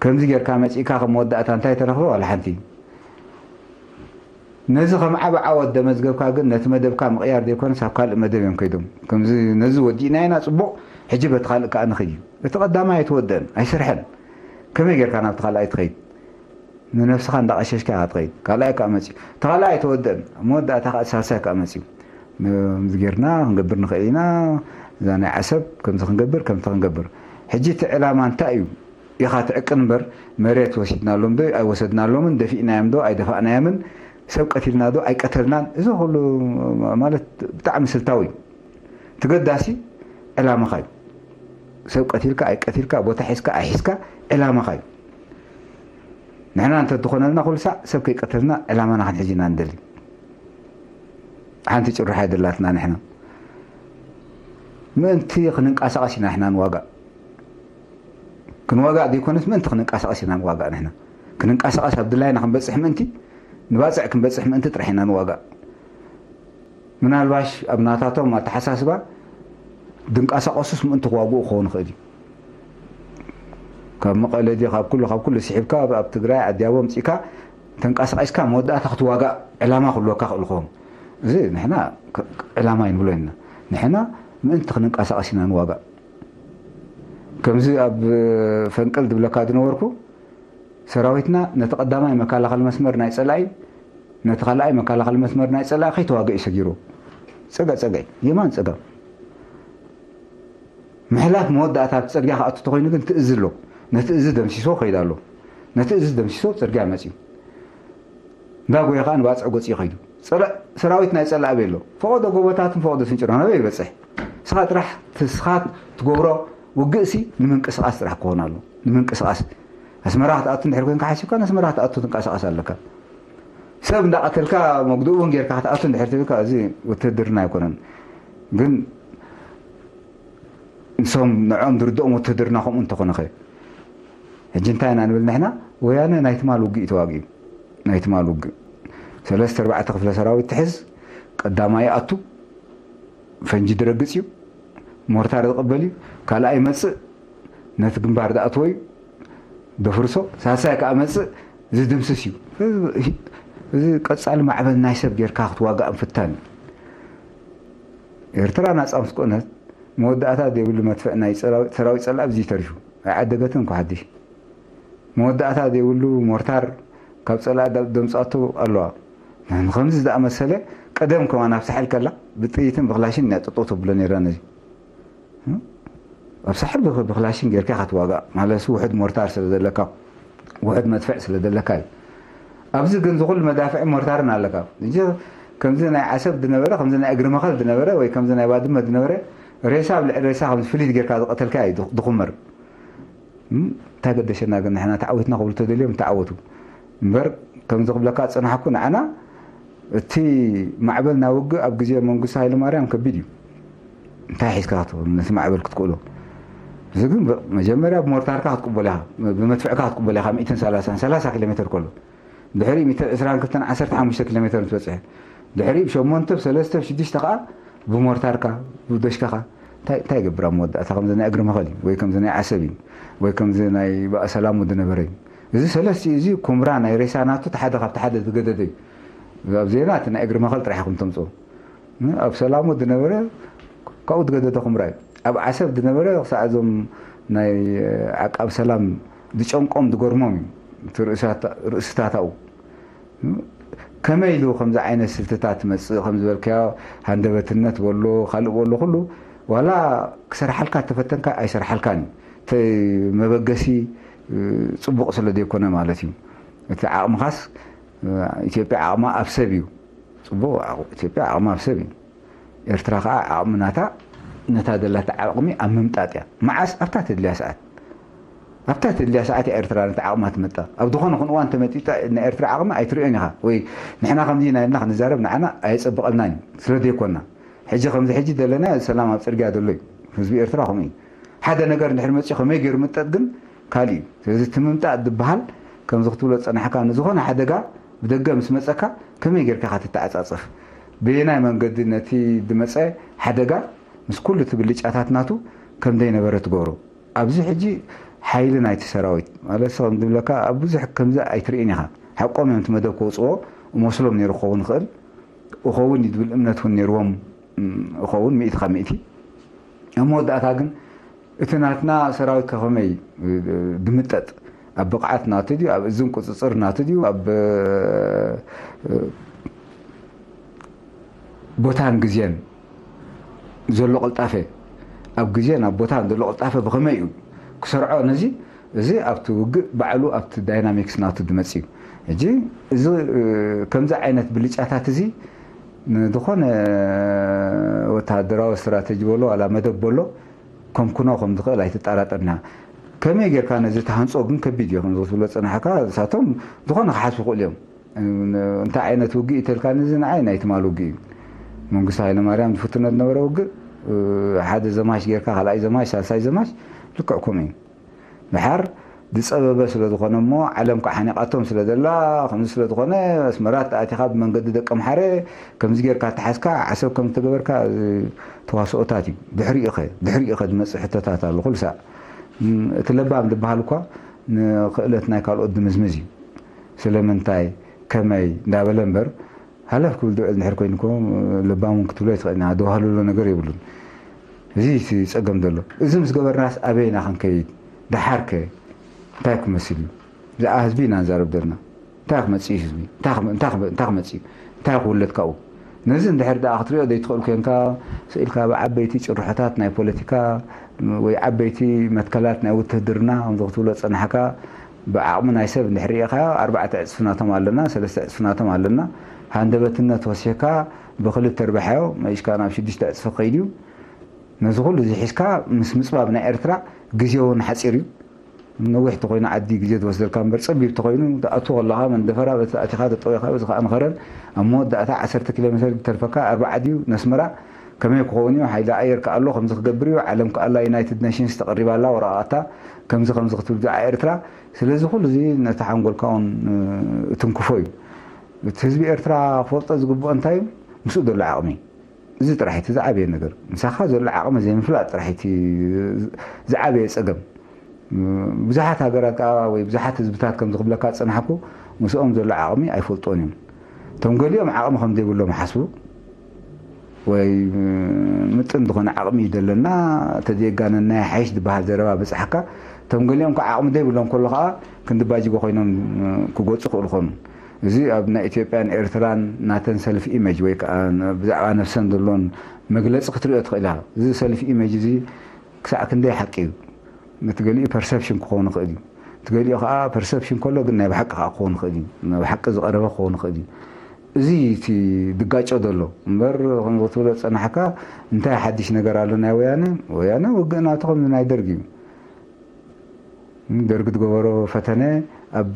ከምዚ ጌርካ መጺእካ ከም መወዳእታ እንታይ ተረኽበ? ዋላ ሓንቲ። ነዚ ከም ዓቢ ዓወት ደመዝገብካ ግን ነቲ መደብካ ምቕያር ዘይኮነስ ኣብ ካልእ መደብ እዮም ከይዶም። ከምዚ ነዚ ወዲእና ኢና ጽቡቕ፣ ሕጂ በቲ ካልእ ከኣ ንኽድ እዩ። እቲ ቀዳማይ ኣይተወደአን፣ ኣይሰርሐን። ከመይ ጌርካ ናብቲ ካልኣይ ትኸይድ? ንነብስኻ እንዳቐሸሽካ ኢኻ ትኸይድ። ካልኣይ ከኣ መጽዩ። እቲ ካልኣይ ኣይተወደአን። ኣብ መወዳእታ ከኣ እቲ ሳልሳይ ከኣ መጽዩ። ከምዚ ጌርና ክንገብር ንኽእል ኢና። እዛ ናይ ዓሰብ ከምዚ ክንገብር፣ ከምቲ ክንገብር። ሕጂ እቲ ዕላማ እንታይ እዩ? ኢኻ ትዕቅን እምበር፣ መሬት ወሲድናሎም ዶ ኣይወሰድናሎምን፣ ደፊእናዮም ዶ ኣይደፋእናዮምን፣ ሰብ ቀቲልና ዶ ኣይቀተልናን፣ እዚ ኩሉ ማለት ብጣዕሚ ስልታዊ እዩ። እቲ ገዳሲ ዕላማኻ እዩ። ሰብ ቀቲልካ ኣይቀቲልካ፣ ቦታ ሒዝካ ኣይሒዝካ፣ ዕላማኻ እዩ። ንሕና እንተትኾነልና ኩሉ ሳዕ ሰብ ከይቀተልና ዕላማና ክንሕዝ ኢና ንደሊ። ሓንቲ ጭርሖ ኣይደላትና ንሕና። ምእንቲ ክንንቀሳቐስ ኢና ንሕና ንዋጋእ። ክንዋጋእ ዘይኮነስ ምእንቲ ክንንቀሳቐስ ኢና ንዋጋእ ንሕና። ክንንቀሳቐስ ኣብ ድላይና ክንበጽሕ ምእንቲ፣ ንባጽዕ ክንበጽሕ ምእንቲ ጥራሕ ኢና ንዋጋእ። ምናልባሽ ኣብ ናታቶም ኣተሓሳስባ ድንቀሳቐሱስ ምእንቲ ክዋግኡ ክኸውን ይኽእል እዩ። ካብ መቐለ ድዩ፣ ካብ ኩሉ፣ ካብ ኩሉ ስሒብካ ኣብ፣ ኣብ ትግራይ ዓዲ ኣቦ ኣምጺእካ ተንቀሳቒስካ መወዳእታ ክትዋጋእ ዕላማ ክህልወካ ክእል ክኸውን። እዚ ንሕና ክ-፣ ዕላማ ኣይንብሎ ኢና። ንሕና ምእንቲ ክንንቀሳቐስ ኢና ንዋጋእ። ከምዚ ኣብ ፈንቅል ዝብለካ ዝነበርኩ፣ ሰራዊትና ነቲ ቀዳማይ መከላኸሊ መስመር ናይ ጸላኢ፣ ነቲ ካልኣይ መከላኸሊ መስመር ናይ ጸላኢ ከይተዋግእ እዩ ሰጊሩ። ጸጋ-፣ ጸግዒ፣ የማን ጸጋም። ምሕላፍ መወዳእታ ኣብቲ ጽርግያ ክኣቱ እንተኾይኑ ግን እቲ እዚ ኣሎ። ነቲ እዚ ደምሲሶ ከይዱ ኣሎ። ነቲ እዚ ደምሲሶ ጽርግያ መጽዩ። እንዳጎየ ከኣ ንባጽዕ ገጹ ይኸይዱ። ጸረ-፣ ሰራዊት ናይ ጸላኢ ኣበይ ኣሎ? ፈቐዶ ጎቦታትን ፈቐዶ ስንጭሮን ኣበይ ይበጽሕ? ንስኻ ጥራሕ፣ ንስኻ ትገብሮ ውግእሲ ንምንቅስቓስ ጥራሕ ክኾን ኣሎ። ንምንቅስቓስ። ኣስመራ ክትኣቱ እንድሕር ኮንካ ሓሲብካ፣ ንኣስመራ ክትኣቱ ትንቀሳቐስ ኣለካ። ሰብ እንዳቐተልካ መጉድኡ እውን ጌርካ ክትኣቱ እንድሕር ትብልካ፣ እዚ ውትድርና ኣይኮነን። ግን ንሶም ንዕኦም ዝርድኦም ውትህድርና ከምኡ እንተኾነኸ፣ ሕጂ እንታይ ኢና ንብል ንሕና? ወያነ ናይ ትማል ውግእ እዩ ተዋጊኡ። ናይ ትማል ውግእ። ሰለስተ ኣርባዕተ ክፍለ ሰራዊት ትሕዝ፣ ቀዳማይ ይኣቱ፣ ፈንጂ ድረግጽ እዩ፣ ሞርታር ዝቕበል እዩ፣ ካልኣይ ይመጽእ፣ ነቲ ግንባር ዝኣትዎ እዩ፣ ደፍርሶ፣ ሳልሳይ ከኣ መጽእ፣ ዝድምስስ እዩ። እዚ ቀጻሊ ማዕበል ናይ ሰብ ጌርካ ክትዋጋእ ምፍታን እዩ። ኤርትራ ናጻ ምስ ኮነት፣ መወዳእታ ዘይብሉ መድፍዕ ናይ ሰራዊ-፣ ሰራዊት ጸላኢ ኣብዚ ተሪፉ። ኣይዓደገትን እኳ ሓድሽ። መወዳእታ ዘይብሉ ሞርታር ካብ ጸላኢ ዳ-፣ ደምጻቶ ኣለዋ። ንኸምዚ ዝኣመሰለ ቀደም ከማን ኣብ ሳሕል ከላ ብጥይትን ብክላሽን እያ ጠጠው ተብሎ ነይራ ነዚ። ኣብ ሳሕል ብክ-፣ ብክላሽን ጌርካ ኢኻ ትዋጋእ። ማለት ውሑድ ሞርታር ስለ ዘለካ፣ ውሑድ መድፍዕ ስለ ዘለካ እዩ። ኣብዚ ግን ዝኹሉ መዳፍዕን ሞርታርን ኣለካ። እንጂ ከምዚ ናይ ዓሰብ ዝነበረ፣ ከምዚ ናይ እግሪ መኸል ዝነበረ፣ ወይ ከምዚ ናይ ባድመ ዝነበረ፣ ሬሳ ኣብ ልዕሊ ሬሳ ከምዚ ፍሊት ጌርካ ዝቐተልካ እዩ ዝኹመር። እም፣ እንታይ ገደሸና ግን ንሕና ተዓዊትና ክብሉ ተደልዮም ተዓወቱ። እምበር ከምዚ ክብለካ ዝጸናሕኩ ንዓና እቲ ማዕበል ናይ ውግእ ኣብ ግዜ መንግስቱ ሃይለማርያም ከቢድ እዩ። እንታይ ሒዝካ ክትብል ነቲ ማዕበል ክትክእሎ? እዚ ግን ብ-፣ መጀመርያ ብሞርታርካ ክትቅበሎ ኢኻ፣ ብመድፍዕካ ክትቅበሎ ኢኻ፣ ሚእትን ሰላሳን፣ ሰላሳ ኪሎ ሜትር ከሎ። ድሕሪኡ ሚእትን ዕስራን ክልተን፣ ዓሰርተ ሓሙሽተ ኪሎ ሜትር ምስ በጽሐ። ድሕሪኡ ብሸሞንተ፣ ብሰለስተ፣ ብሽዱሽተ ከኣ ብሞርታርካ፣ ብዶሽካኻ፣ እንታይ ይገብር ኣብ መወዳእታ? ከምዚ ናይ እግሪ መኸል እዩ፣ ወይ ከምዚ ናይ ዓሰብ እዩ፣ ወይ ከምዚ ናይ ሰላሙ ዝነበረ እዩ። እዚ ሰለስቲኡ እዚ ኩምራ ናይ ሬሳ ናቱ ሓደ ካብቲ ሓደ ዝገደደ እዩ። ኣብ ዜና እቲ ናይ እግሪ መኸል ጥራሕ ኢኹም ተምፅኦ። ኣብ ሰላሙ ዝነበረ ካብኡ ዝገደደ ኩምራ እዩ። ኣብ ዓሰብ ዝነበረ ክሳዕ እዞም ናይ ዓቃብ ሰላም ዝጨንቆም ዝገርሞም እዩ እቲ ርእስታታኡ። ከመይ ኢሉ ከምዚ ዓይነት ስልትታት ትመፅእ ከም ዝበልካዮ፣ ሃንደበትነት በሎ ካልእ በሎ ኩሉ፣ ዋላ ክሰርሓልካ ተፈተንካ ኣይሰርሓልካን እዩ። እቲ መበገሲ ፅቡቕ ስለ ዘይኮነ ማለት እዩ። እቲ ዓቕምኻስ፣ ኢትዮጵያ ዓቕማ ኣብ ሰብ እዩ። ፅቡቕ፣ ኢትዮጵያ ዓቕማ ኣብ ሰብ እዩ። ኤርትራ ከዓ ዓቕሚ ናታ፣ ነታ ዘላታ ዓቕሚ ኣብ ምምጣጥ እያ። መዓስ ኣብታ ትድልያ ሰዓት ኣብታ ትድልያ ሰዓት እያ ኤርትራ ነቲ ዓቕማ ትመጣ። ኣብ ዝኾነ ኹን እዋን ተመጢጣ ናይ ኤርትራ ዓቕሚ ኣይትርእዮን ኢኻ። ወይ ንሕና ከምዚ ኢና ኢልና ክንዛረብ ንዓና ኣየጸብቐልናን እዩ፣ ስለ ዘይኮና። ሕጂ ከምዚ ሕጂ ዘለና ሰላም ኣብ ጽርግያ ዘሎ እዩ። ህዝቢ ኤርትራ ከምኡ እዩ። ሓደ ነገር እንድሕር መጺኡ ከመይ ገይሩ ምጠጥ ግን ካልእ እዩ። ስለዚ እቲ ምምጣጥ ዝበሃል ከምዚ ክትብሎ ዝጸናሕካ ንዝኾነ ሓደጋ ብደገ ምስ መጸካ ከመይ ጌርካ ኢኻ ትተዓጻጸፍ? በየናይ መንገዲ ነቲ ዝመጸ ሓደጋ ምስ ኩሉ እቲ ብልጫታት ናቱ ከም ዘይነበረ ትገብሮ? ኣብዚ ሕጂ ሓይሊ ናይቲ ሰራዊት ማለት ከም ዝብለካ ኣብ ብዙሕ ከምዚ ኣይትርእን ኢኻ። ሓቆም እዮም እቲ መደብ ከውፅዎ እመስሎም ነይሩ ክኸውን ይኽእል፣ እኸውን እዩ ዝብል እምነት እውን ነይርዎም እኸውን ሚእቲ ካብ ሚእቲ። ኣብ መወዳእታ ግን እቲ ናትና ሰራዊት ከኸመይ ድምጠጥ ኣብ ብቕዓት ናቱ ድዩ ኣብ እዝን ቁፅፅር ናቱ ድዩ ኣብ ቦታን ግዜን ዘሎ ቅልጣፈ ኣብ ግዜን ኣብ ቦታን ዘሎ ቅልጣፈ ብኸመይ እዩ ክሰርዖ ነዚ እዚ ኣብቲ ውግእ ባዕሉ ኣብቲ ዳይናሚክስ ናቱ ዝመፅ እዩ። ሕጂ እዚ ከምዚ ዓይነት ብልጫታት እዚ ንዝኾነ ወተሃደራዊ ስትራተጂ በሎ ዋላ መደብ በሎ ከምኩኖ ከም ዝኽእል ኣይትጠራጠርና። ከመይ ጌርካ ነዚ ተሃንፆ ግን ከቢድ እዩ። ከምዚ ክትብሎ ዝፀናሕካ ንሳቶም ዝኾነ ክሓስቡ ይኽእሉ እዮም። እንታይ ዓይነት ውግእ እዩ ተልካኒ፣ እዚ ንዓይ ናይ ትማል ውግእ እዩ። መንግስቱ ሃይለማርያም ዝፍትኖ ዝነበረ ውግእ ሓደ ዘማች ጌርካ ካልኣይ ዘማች ሳልሳይ ዘማች ልክዕ ከምኡ እዩ። ድሓር ዝፀበበ ስለ ዝኾነ እሞ ዓለም ከዓ ሓኒቓቶም ስለ ዘላ ከምዚ ስለ ዝኾነ ኣስመራ ተኣቲኻ ብመንገዲ ደቀምሓረ ከምዚ ጌርካ ተሓዝካ ዓሰብ ከም ዝተገበርካ ተዋስኦታት እዩ። ድሕሪኡ ኸ ድሕሪኡ ኸ ዝመፅእ ሕቶታት ኣሎ ኩሉ ሳዕ። እቲ ለባም ዝበሃል እኳ ንኽእለት ናይ ካልኦት ድምዝምዝ እዩ። ስለምንታይ ከመይ እንዳበለ እምበር ሃለፍ ክብል ዝውዕል እንድሕር ኮይኑ እኮ ለባም እውን ክትብሎ ኣይትኽእልን ኢኻ። ደዋህልሎ ነገር የብሉን። እዚ እቲ ፀገም ዘሎ። እዚ ምስ ገበርናስ ኣበይና ክንከይድ? ደሓር ከ እንታይ ክመስል እዩ? ብዛዕባ ህዝቢ ኢና ንዛረብ ዘለና። እንታይ ክመፅእ እዩ ህዝቢ? እንታይ ክመ- እንታይ ክመ- እንታይ ክመፅእ እዩ? እንታይ ክውለድ ካብኡ? ነዚ እንድሕር ደኣ ክትሪኦ ዘይትኽእል ኮንካ ስኢልካ ብዓበይቲ ጭርሖታት ናይ ፖለቲካ ወይ ዓበይቲ መትከላት ናይ ውትህድርና ከምዚ ክትብሎ ዝፀናሕካ ብዓቕሚ ናይ ሰብ እንድሕር ርኢኻዮ ኣርባዕተ ዕፅፊ ናቶም ኣለና፣ ሰለስተ ዕፅፊ ናቶም ኣለና። ሃንደበትነት ወሲኽካ ብክልተ ርባሕዮ መሊስካ ናብ ሽዱሽተ ዕፅፊ ክኸይድ እዩ። ነዚ ኩሉ እዚ ሒዝካ ምስ ምፅባብ ናይ ኤርትራ ግዜ እውን ሓፂር እዩ። ነዊሕ ተኮይኑ ዓዲ ግዜ ዝወስደልካ እምበር ፀቢብ ተኮይኑ ትኣቱ ከለካ መንደፈራ በቲ ኣቲካ ተጠዊካ በዚ ከዓ ንኸረን ኣብ መወዳእታ ዓሰርተ ኪሎ ሜትር ዝተርፈካ ኣርባዓ ድዩ ነስመራ ከመይ ክኸውን እዩ ሓይሊ ኣየር ከኣ ኣሎ ከምዚ ክገብር እዩ ዓለም ከኣላ ዩናይትድ ኔሽንስ ተቐሪባ ኣላ ወረቓቕታ ከምዚ ከምዚ ክትብል ብዛዕባ ኤርትራ ስለዚ ኩሉ እዚ ነቲ ሓንጎልካ እውን እትንክፎ እዩ እቲ ህዝቢ ኤርትራ ክፈልጦ ዝግብኦ እንታይ እዩ ምስኡ ዘሎ ዓቕሚ እዩ እዚ ጥራሕ እቲ ዝዓበየ ነገር ምሳኻ ዘሎ ዓቕሚ ዘይምፍላጥ ጥራሕ እቲ ዝዓበየ ፀገም ብዙሓት ሃገራት ከዓ ወይ ብዙሓት ህዝብታት ከምዚ ክብለካ ዝፀናሕኩ ምስኦም ዘሎ ዓቕሚ ኣይፈልጦን እዮም እቶም ገሊኦም ዓቕሚ ከም ዘይብሎም ይሓስቡ ወይ ምጥን ዝኾነ ዓቕሚ እዩ ዘለና ተዘየጋነና ይሓይሽ ዝበሃል ዘረባ በፅሓካ እቶም ገሊኦም ከዓ ዓቕሚ ዘይብሎም ከሎ ከዓ ክንዲ ባጅጎ ኮይኖም ክጎፁ ክእሉ ኾኑ እዚ ኣብ ናይ ኢትዮጵያን ኤርትራን ናተን ሰልፍ ኢመጅ ወይ ከዓ ብዛዕባ ነብሰን ዘሎን መግለፂ ክትሪኦ ትኽእል ኢኻ። እዚ ሰልፍ ኢመጅ እዚ ክሳዕ ክንደይ ሓቂ እዩ? እቲ ገሊኡ ፐርሰፕሽን ክኸውን ይኽእል እዩ። እቲ ገሊኡ ከዓ ፐርሰፕሽን ከሎ ግን ናይ ብሓቂ ከዓ ክኸውን ይኽእል እዩ። ናይ ብሓቂ ዝቐረበ ክኸውን ይኽእል እዩ። እዚ እቲ ድጋጮ ዘሎ እምበር ከምዚ ክትብሎ ዝፀናሕካ እንታይ ሓድሽ ነገር ኣሎ ናይ ወያነ? ወያነ ውግእ ናቱ ከምዚ ናይ ደርጊ እዩ። ደርግ ዝገበሮ ፈተነ ኣብ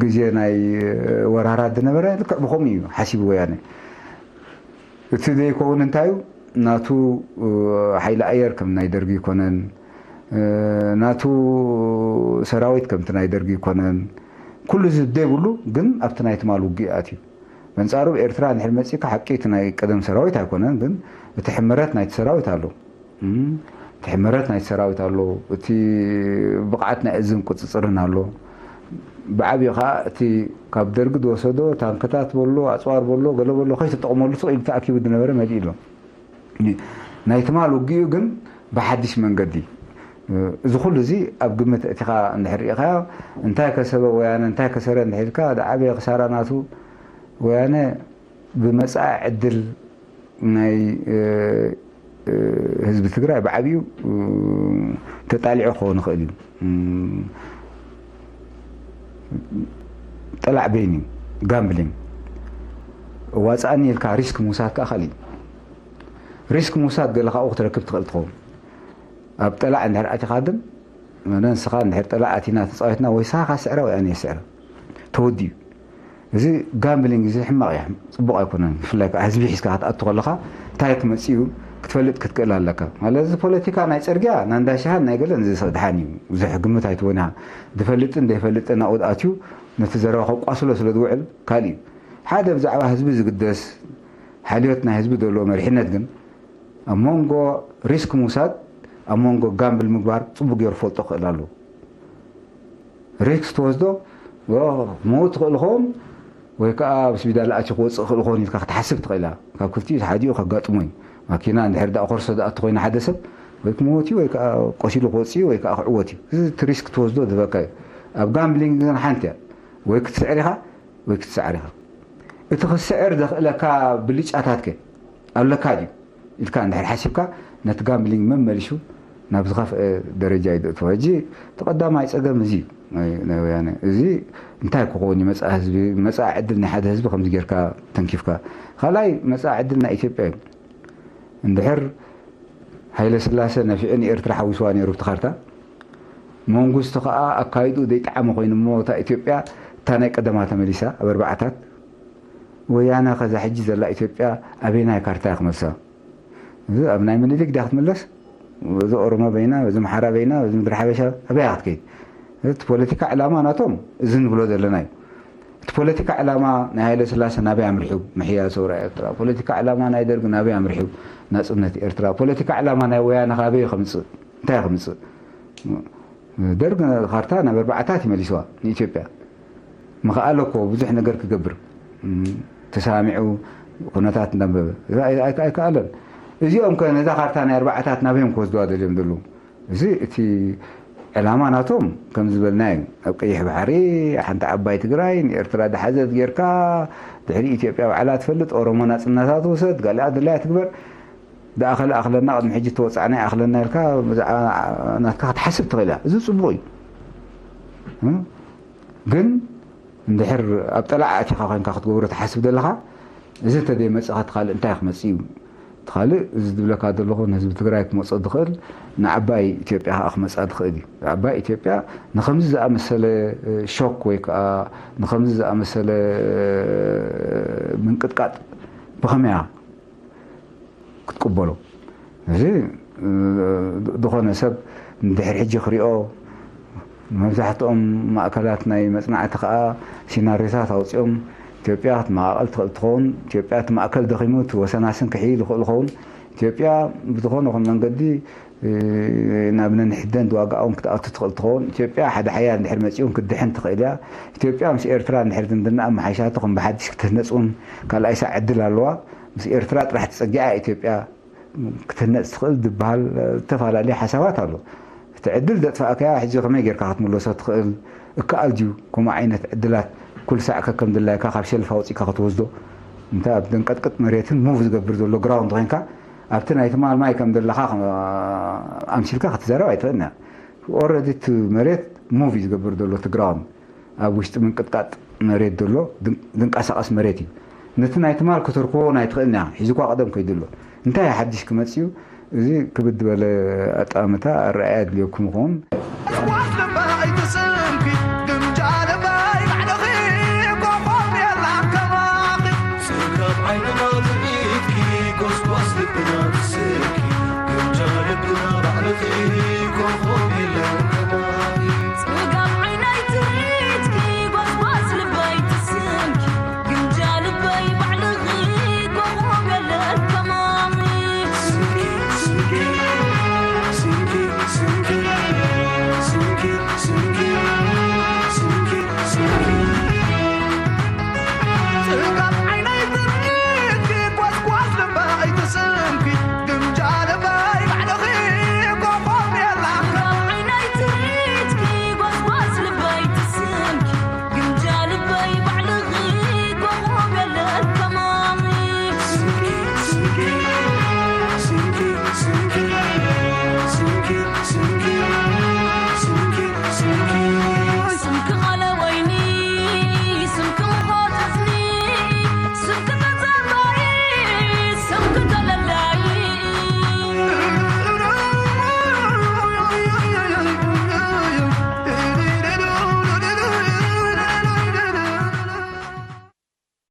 ግዜ ናይ ወራራት ዝነበረ ልክዕ ብኸምኡ እዩ ሓሲቡ ወያነ። እቲ ዘይከውን እንታይ እዩ? ናቱ ሓይሊ ኣየር ከም ናይ ደርጊ ይኮነን፣ ናቱ ሰራዊት ከምቲ ናይ ደርጊ ይኮነን። ኩሉ እዚ ዘይብሉ ግን ኣብቲ ናይ ትማል ውግእ ኣትዩ። በንጻሩ ብኤርትራ እንድሕር መጺእካ ሓቂ እቲ ናይ ቀደም ሰራዊት ኣይኮነን፣ ግን እቲ ሕመረት ናይቲ ሰራዊት ኣሎ። እም፣ እቲ ሕመረት ናይቲ ሰራዊት ኣሎ፣ እቲ ብቕዓት ናይ እዝን ቁጽጽርን ኣሎ። ብዓብዩ ኸኣ እቲ ካብ ደርጊ ዝወሰዶ ታንክታት በሎ፣ ኣጽዋር በሎ፣ ገለ በሎ ከይተጠቕመሉ ስቕ ኢሉ ተኣኪቡ ዝነበረ መሊኡ ኣሎ። ናይ ትማል ውግኡ ግን ብሓድሽ መንገዲ፣ እዚ ኩሉ እዚ ኣብ ግምት እቲኻ እንድሕር ርኢኻዮ፣ እንታይ ከሰበ ወያነ፣ እንታይ ከሰረ እንድሕር ኢልካ፣ ዝዓበየ ክሳራ ናቱ ወያነ ብመጻኢ ዕድል ናይ፣ እ፣ እ፣ ህዝቢ ትግራይ ብዓብዩ፣ እ፣ ተጣሊዑ ክኸውን ይኽእል እዩ። እም፣ ጠላዕ ቤን እዩ፣ ጋምብሊንግ። ዋጻእኒ ኢልካ ሪስክ ምውሳድ ከኣ ካልእ እዩ። ሪስክ ምውሳድ ገለ ካብኡ ክትረክብ ትኽእል ትኸውን። ኣብ ጠላዕ እንድሕር ኣቲኻ ግን፣ ንስኻ እንድሕር ጠላዕ ኣቲና ተጻዊትና፣ ወይ ንስኻ ስዕረ ወይ ኣነ ስዕረ። ተወዲኡ። እዚ ጋምብሊንግ እዚ ሕማቕ እዩ፣ ጽቡቕ ኣይኮነን። ብፍላይ ከኣ ህዝቢ ሒዝካ ክትኣቱ ከለኻ እንታይ ክመጽእ እዩ ክትፈልጥ ክትክእል ኣለካ። ማለት እዚ ፖለቲካ ናይ ጽርግያ፣ ናይ እንዳ ሻሃን ናይ ገለን እዚ ሰብ ድሓን እዩ። ብዙሕ ግምት ኣይትወን ኢኻ። ዝፈልጥን ዘይፈልጥን ኣብኡ ኣትዩ ነቲ ዘረባ ከቋስሎ ስለ ዝውዕል ካልእ እዩ። ሓደ ብዛዕባ ህዝቢ ዝግደስ ሓልዮት ናይ ህዝቢ ዘለዎ መሪሕነት ግን ኣብ መንጎ ሪስክ ምውሳድ፣ ኣብ መንጎ ጋምብል ምግባር ጽቡቕ ገይሩ ክፈልጦ ክኽእል ኣለዎ። ሪስክ ትወስዶ፣ ኦ፣ ክመውት ትኽእል ኸውን ወይ ከኣ ኣብ ስፒዳል ኣትዩ ክወጽእ ክኽእል ኸውን ኢልካ ክትሓስብ ትኽእል ኢኻ። ካብ ክልቲኡ ሓዲኡ ከጋጥሞ እዩ። ማኪና እንድሕር ደኣ ኮርሶ ዝኣቱ ኮይና ሓደ ሰብ ወይ ክመውት እዩ ወይ ከኣ ቆሲሉ ክወጽእ እዩ ወይ ከኣ ክዕወት እዩ። እዚ እቲ ሪስክ ትወስዶ ዝበካ እዩ። ኣብ ጋምብሊንግ ግን ሓንቲ እያ። ወይ ክትስዕር ኢኻ ወይ ክትስዓር ኢኻ። እቲ ክስዕር ዘኽእለካ ብልጫታት ከ ኣለካ ድዩ ኢልካ እንድሕር ሓሲብካ፣ ነቲ ጋምብሊንግ መመሊሱ ናብ ዝኸፍአ ደረጃ እዩ ዘእትዎ። ሕጂ እቲ ቀዳማይ ጸገም እዚ እዩ ናይ፣ ናይ ወያነ። እዚ እንታይ ክኸውን እዩ? መጻኢ ህዝቢ፣ መጻኢ ዕድል ናይ ሓደ ህዝቢ ከምዚ ጌርካ ተንኪፍካ። ካልኣይ መጻኢ ዕድል ናይ ኢትዮጵያ እዩ። እንድሕር ሃይለ ስላሰ ነፊዑ ንኤርትራ ሓዊስዋ ነይሩ ብቲ ካርታ፣ መንግስቱ ከኣ ኣካይድኡ ዘይጠዓመ ኮይኑ እሞ እታ ኢትዮጵያ እታ ናይ ቀደማ ተመሊሳ ኣብ ኣርባዓታት፣ ወያነ ከዛ ሕጂ ዘላ ኢትዮጵያ ኣበየናይ ካርታ እያ ክመልሳ? እዚ ኣብ ናይ ምኒልክ ድያ ክትምለስ? በዚ ኦሮሞ በይና፣ በዚ ኣምሓራ በይና፣ በዚ ምድሪ ሓበሻ ኣበይ እያ ክትከይድ? እቲ ፖለቲካ ዕላማ ናቶም እዚ ንብሎ ዘለና እዩ። እቲ ፖለቲካ ዕላማ ናይ ሃይለ ስላሰ ናበይ ኣምሪሑ? ምሕያል ሰውራ ኤርትራ። ፖለቲካ ዕላማ ናይ ደርግ ናበይ ኣምሪሑ? ናጽነት ኤርትራ። ፖለቲካ ዕላማ ናይ ወያነ ካበይ ከምጽእ? እንታይ ከምጽእ? ደርግ ካርታ ናብ ኣርባዓታት ይመሊስዋ ንኢትዮጵያ። ምኽኣለ እኮ ብዙሕ ነገር ክገብር፣ እም፣ ተሰማሚዑ ኩነታት እንዳንበበ። እዛ ኣይ-፣ ኣይ-፣ ኣይከኣለን። እዚኦም ከ ነዛ ካርታ ናይ ኣርባዓታት ናበይ እዮም ክወስድዋ ደልዮም ዘለዉ? እዚ እቲ ዕላማ ናቶም ከም ዝበልናዮ ኣብ ቀይሕ ባሕሪ ሓንቲ ዓባይ ትግራይ ንኤርትራ ድሓዘት ጌርካ ድሕሪ ኢትዮጵያ ባዕላ ትፈልጥ ኦሮሞ ናጽነታ ትውሰድ፣ ጋሊኣ ድላያ ትግበር፣ ደኣ ከለኣኽለና ቅድሚ ሕጂ ተወጻዕና ይኣኽለና ኢልካ ብዛዕባ ናትካ ክትሓስብ ትኽእል እያ። እዚ ጽቡቕ እዩ። እም? ግን እንድሕር ኣብ ጠላዕ ኣቲኻ ኮይንካ ክትገብሮ ትሓስብ ዘለኻ፣ እዚ እንተዘይመጽእ እቲ ካልእ እንታይ ክመጽእ እዩ? እቲ ካልእ እዚ ዝብለካ ዘለኹ ንህዝቢ ትግራይ ክመጾ ዝኽእል ንዓባይ ኢትዮጵያ ከኣ ክመጻ ዝኽእል እዩ። ዓባይ ኢትዮጵያ ንኸምዚ ዝኣመሰለ ሾክ ወይ ከኣ ንኸምዚ ዝኣመሰለ ምንቅጥቃጥ ብኸመይ እያ ክትቅበሎ? እዚ፣ እ፣ ዝኾነ ሰብ እንድሕር ሕጂ ክሪኦ፣ መብዛሕትኦም ማእከላት ናይ መጽናዕቲ ከኣ ሲናሪዮታት ኣውጺኦም፣ ኢትዮጵያ ክትመቓቐል ትኽእል ትኸውን፣ ኢትዮጵያ እቲ ማእከል ደኺሙ እቲ ወሰናስን ክሕይል ይኽእል ይኸውን፣ ኢትዮጵያ ብዝኾነ ይኹን መንገዲ፣ እ፣ ናብ ነንሕደን ዝዋጋኦም ክትኣቱ ትኽእል ትኸውን፣ ኢትዮጵያ ሓደ ሓያል እንድሕር መጺኡ ክትድሕን ትኽእል እያ፣ ኢትዮጵያ ምስ ኤርትራ እንድሕር ዝምድና ኣመሓይሻቶ ከም ብሓድሽ ክትህነጽ እውን ካልኣይ ሳዕ ዕድል ኣለዋ። ምስ ኤርትራ ጥራሕ ተጸጊዓ ኢትዮጵያ ክትህነጽ ትኽእል ዝበሃል ዝተፈላለዩ ሓሳባት ኣሎ። እቲ ዕድል ዘጥፋእካያ ሕጂ ከመይ ጌርካ ክትምለሶ ትኽእል? እከኣል ድዩ ከምኡ ዓይነት ዕድላት ኩሉ ሳዕ ከከም ድላይካ ካብ ሸልፍ ኣውጺእካ ክትወስዶ? እንተ ኣብ ዘንቀጥቅጥ መሬትን ሙቭ ዝገብር ዘሎ ግራውንድ ኮይንካ ኣብቲ ናይ ትማል ማይ ከም ዘለኻ ኣምሲልካ ክትዛረብ ኣይትኽእልን እያ። ኦረዲ እቲ መሬት ሙቭ እዩ ዝገብር ዘሎ እቲ ግራውንድ። ኣብ ውሽጢ ምንቅጥቃጥ መሬት ዘሎ ዝን-፣ ዝንቀሳቐስ መሬት እዩ። ነቲ ናይ ትማል ክትርክቦ ናይ ትኽእልና ሒዙኳ ቀደም ከይዱ ኣሎ። እንታይ ሓድሽ ክመጽእ እዩ? እዚ ክብድ ዝበለ ኣጠማምታ ኣረኣእያ ኣድልየኩም ይኸውን።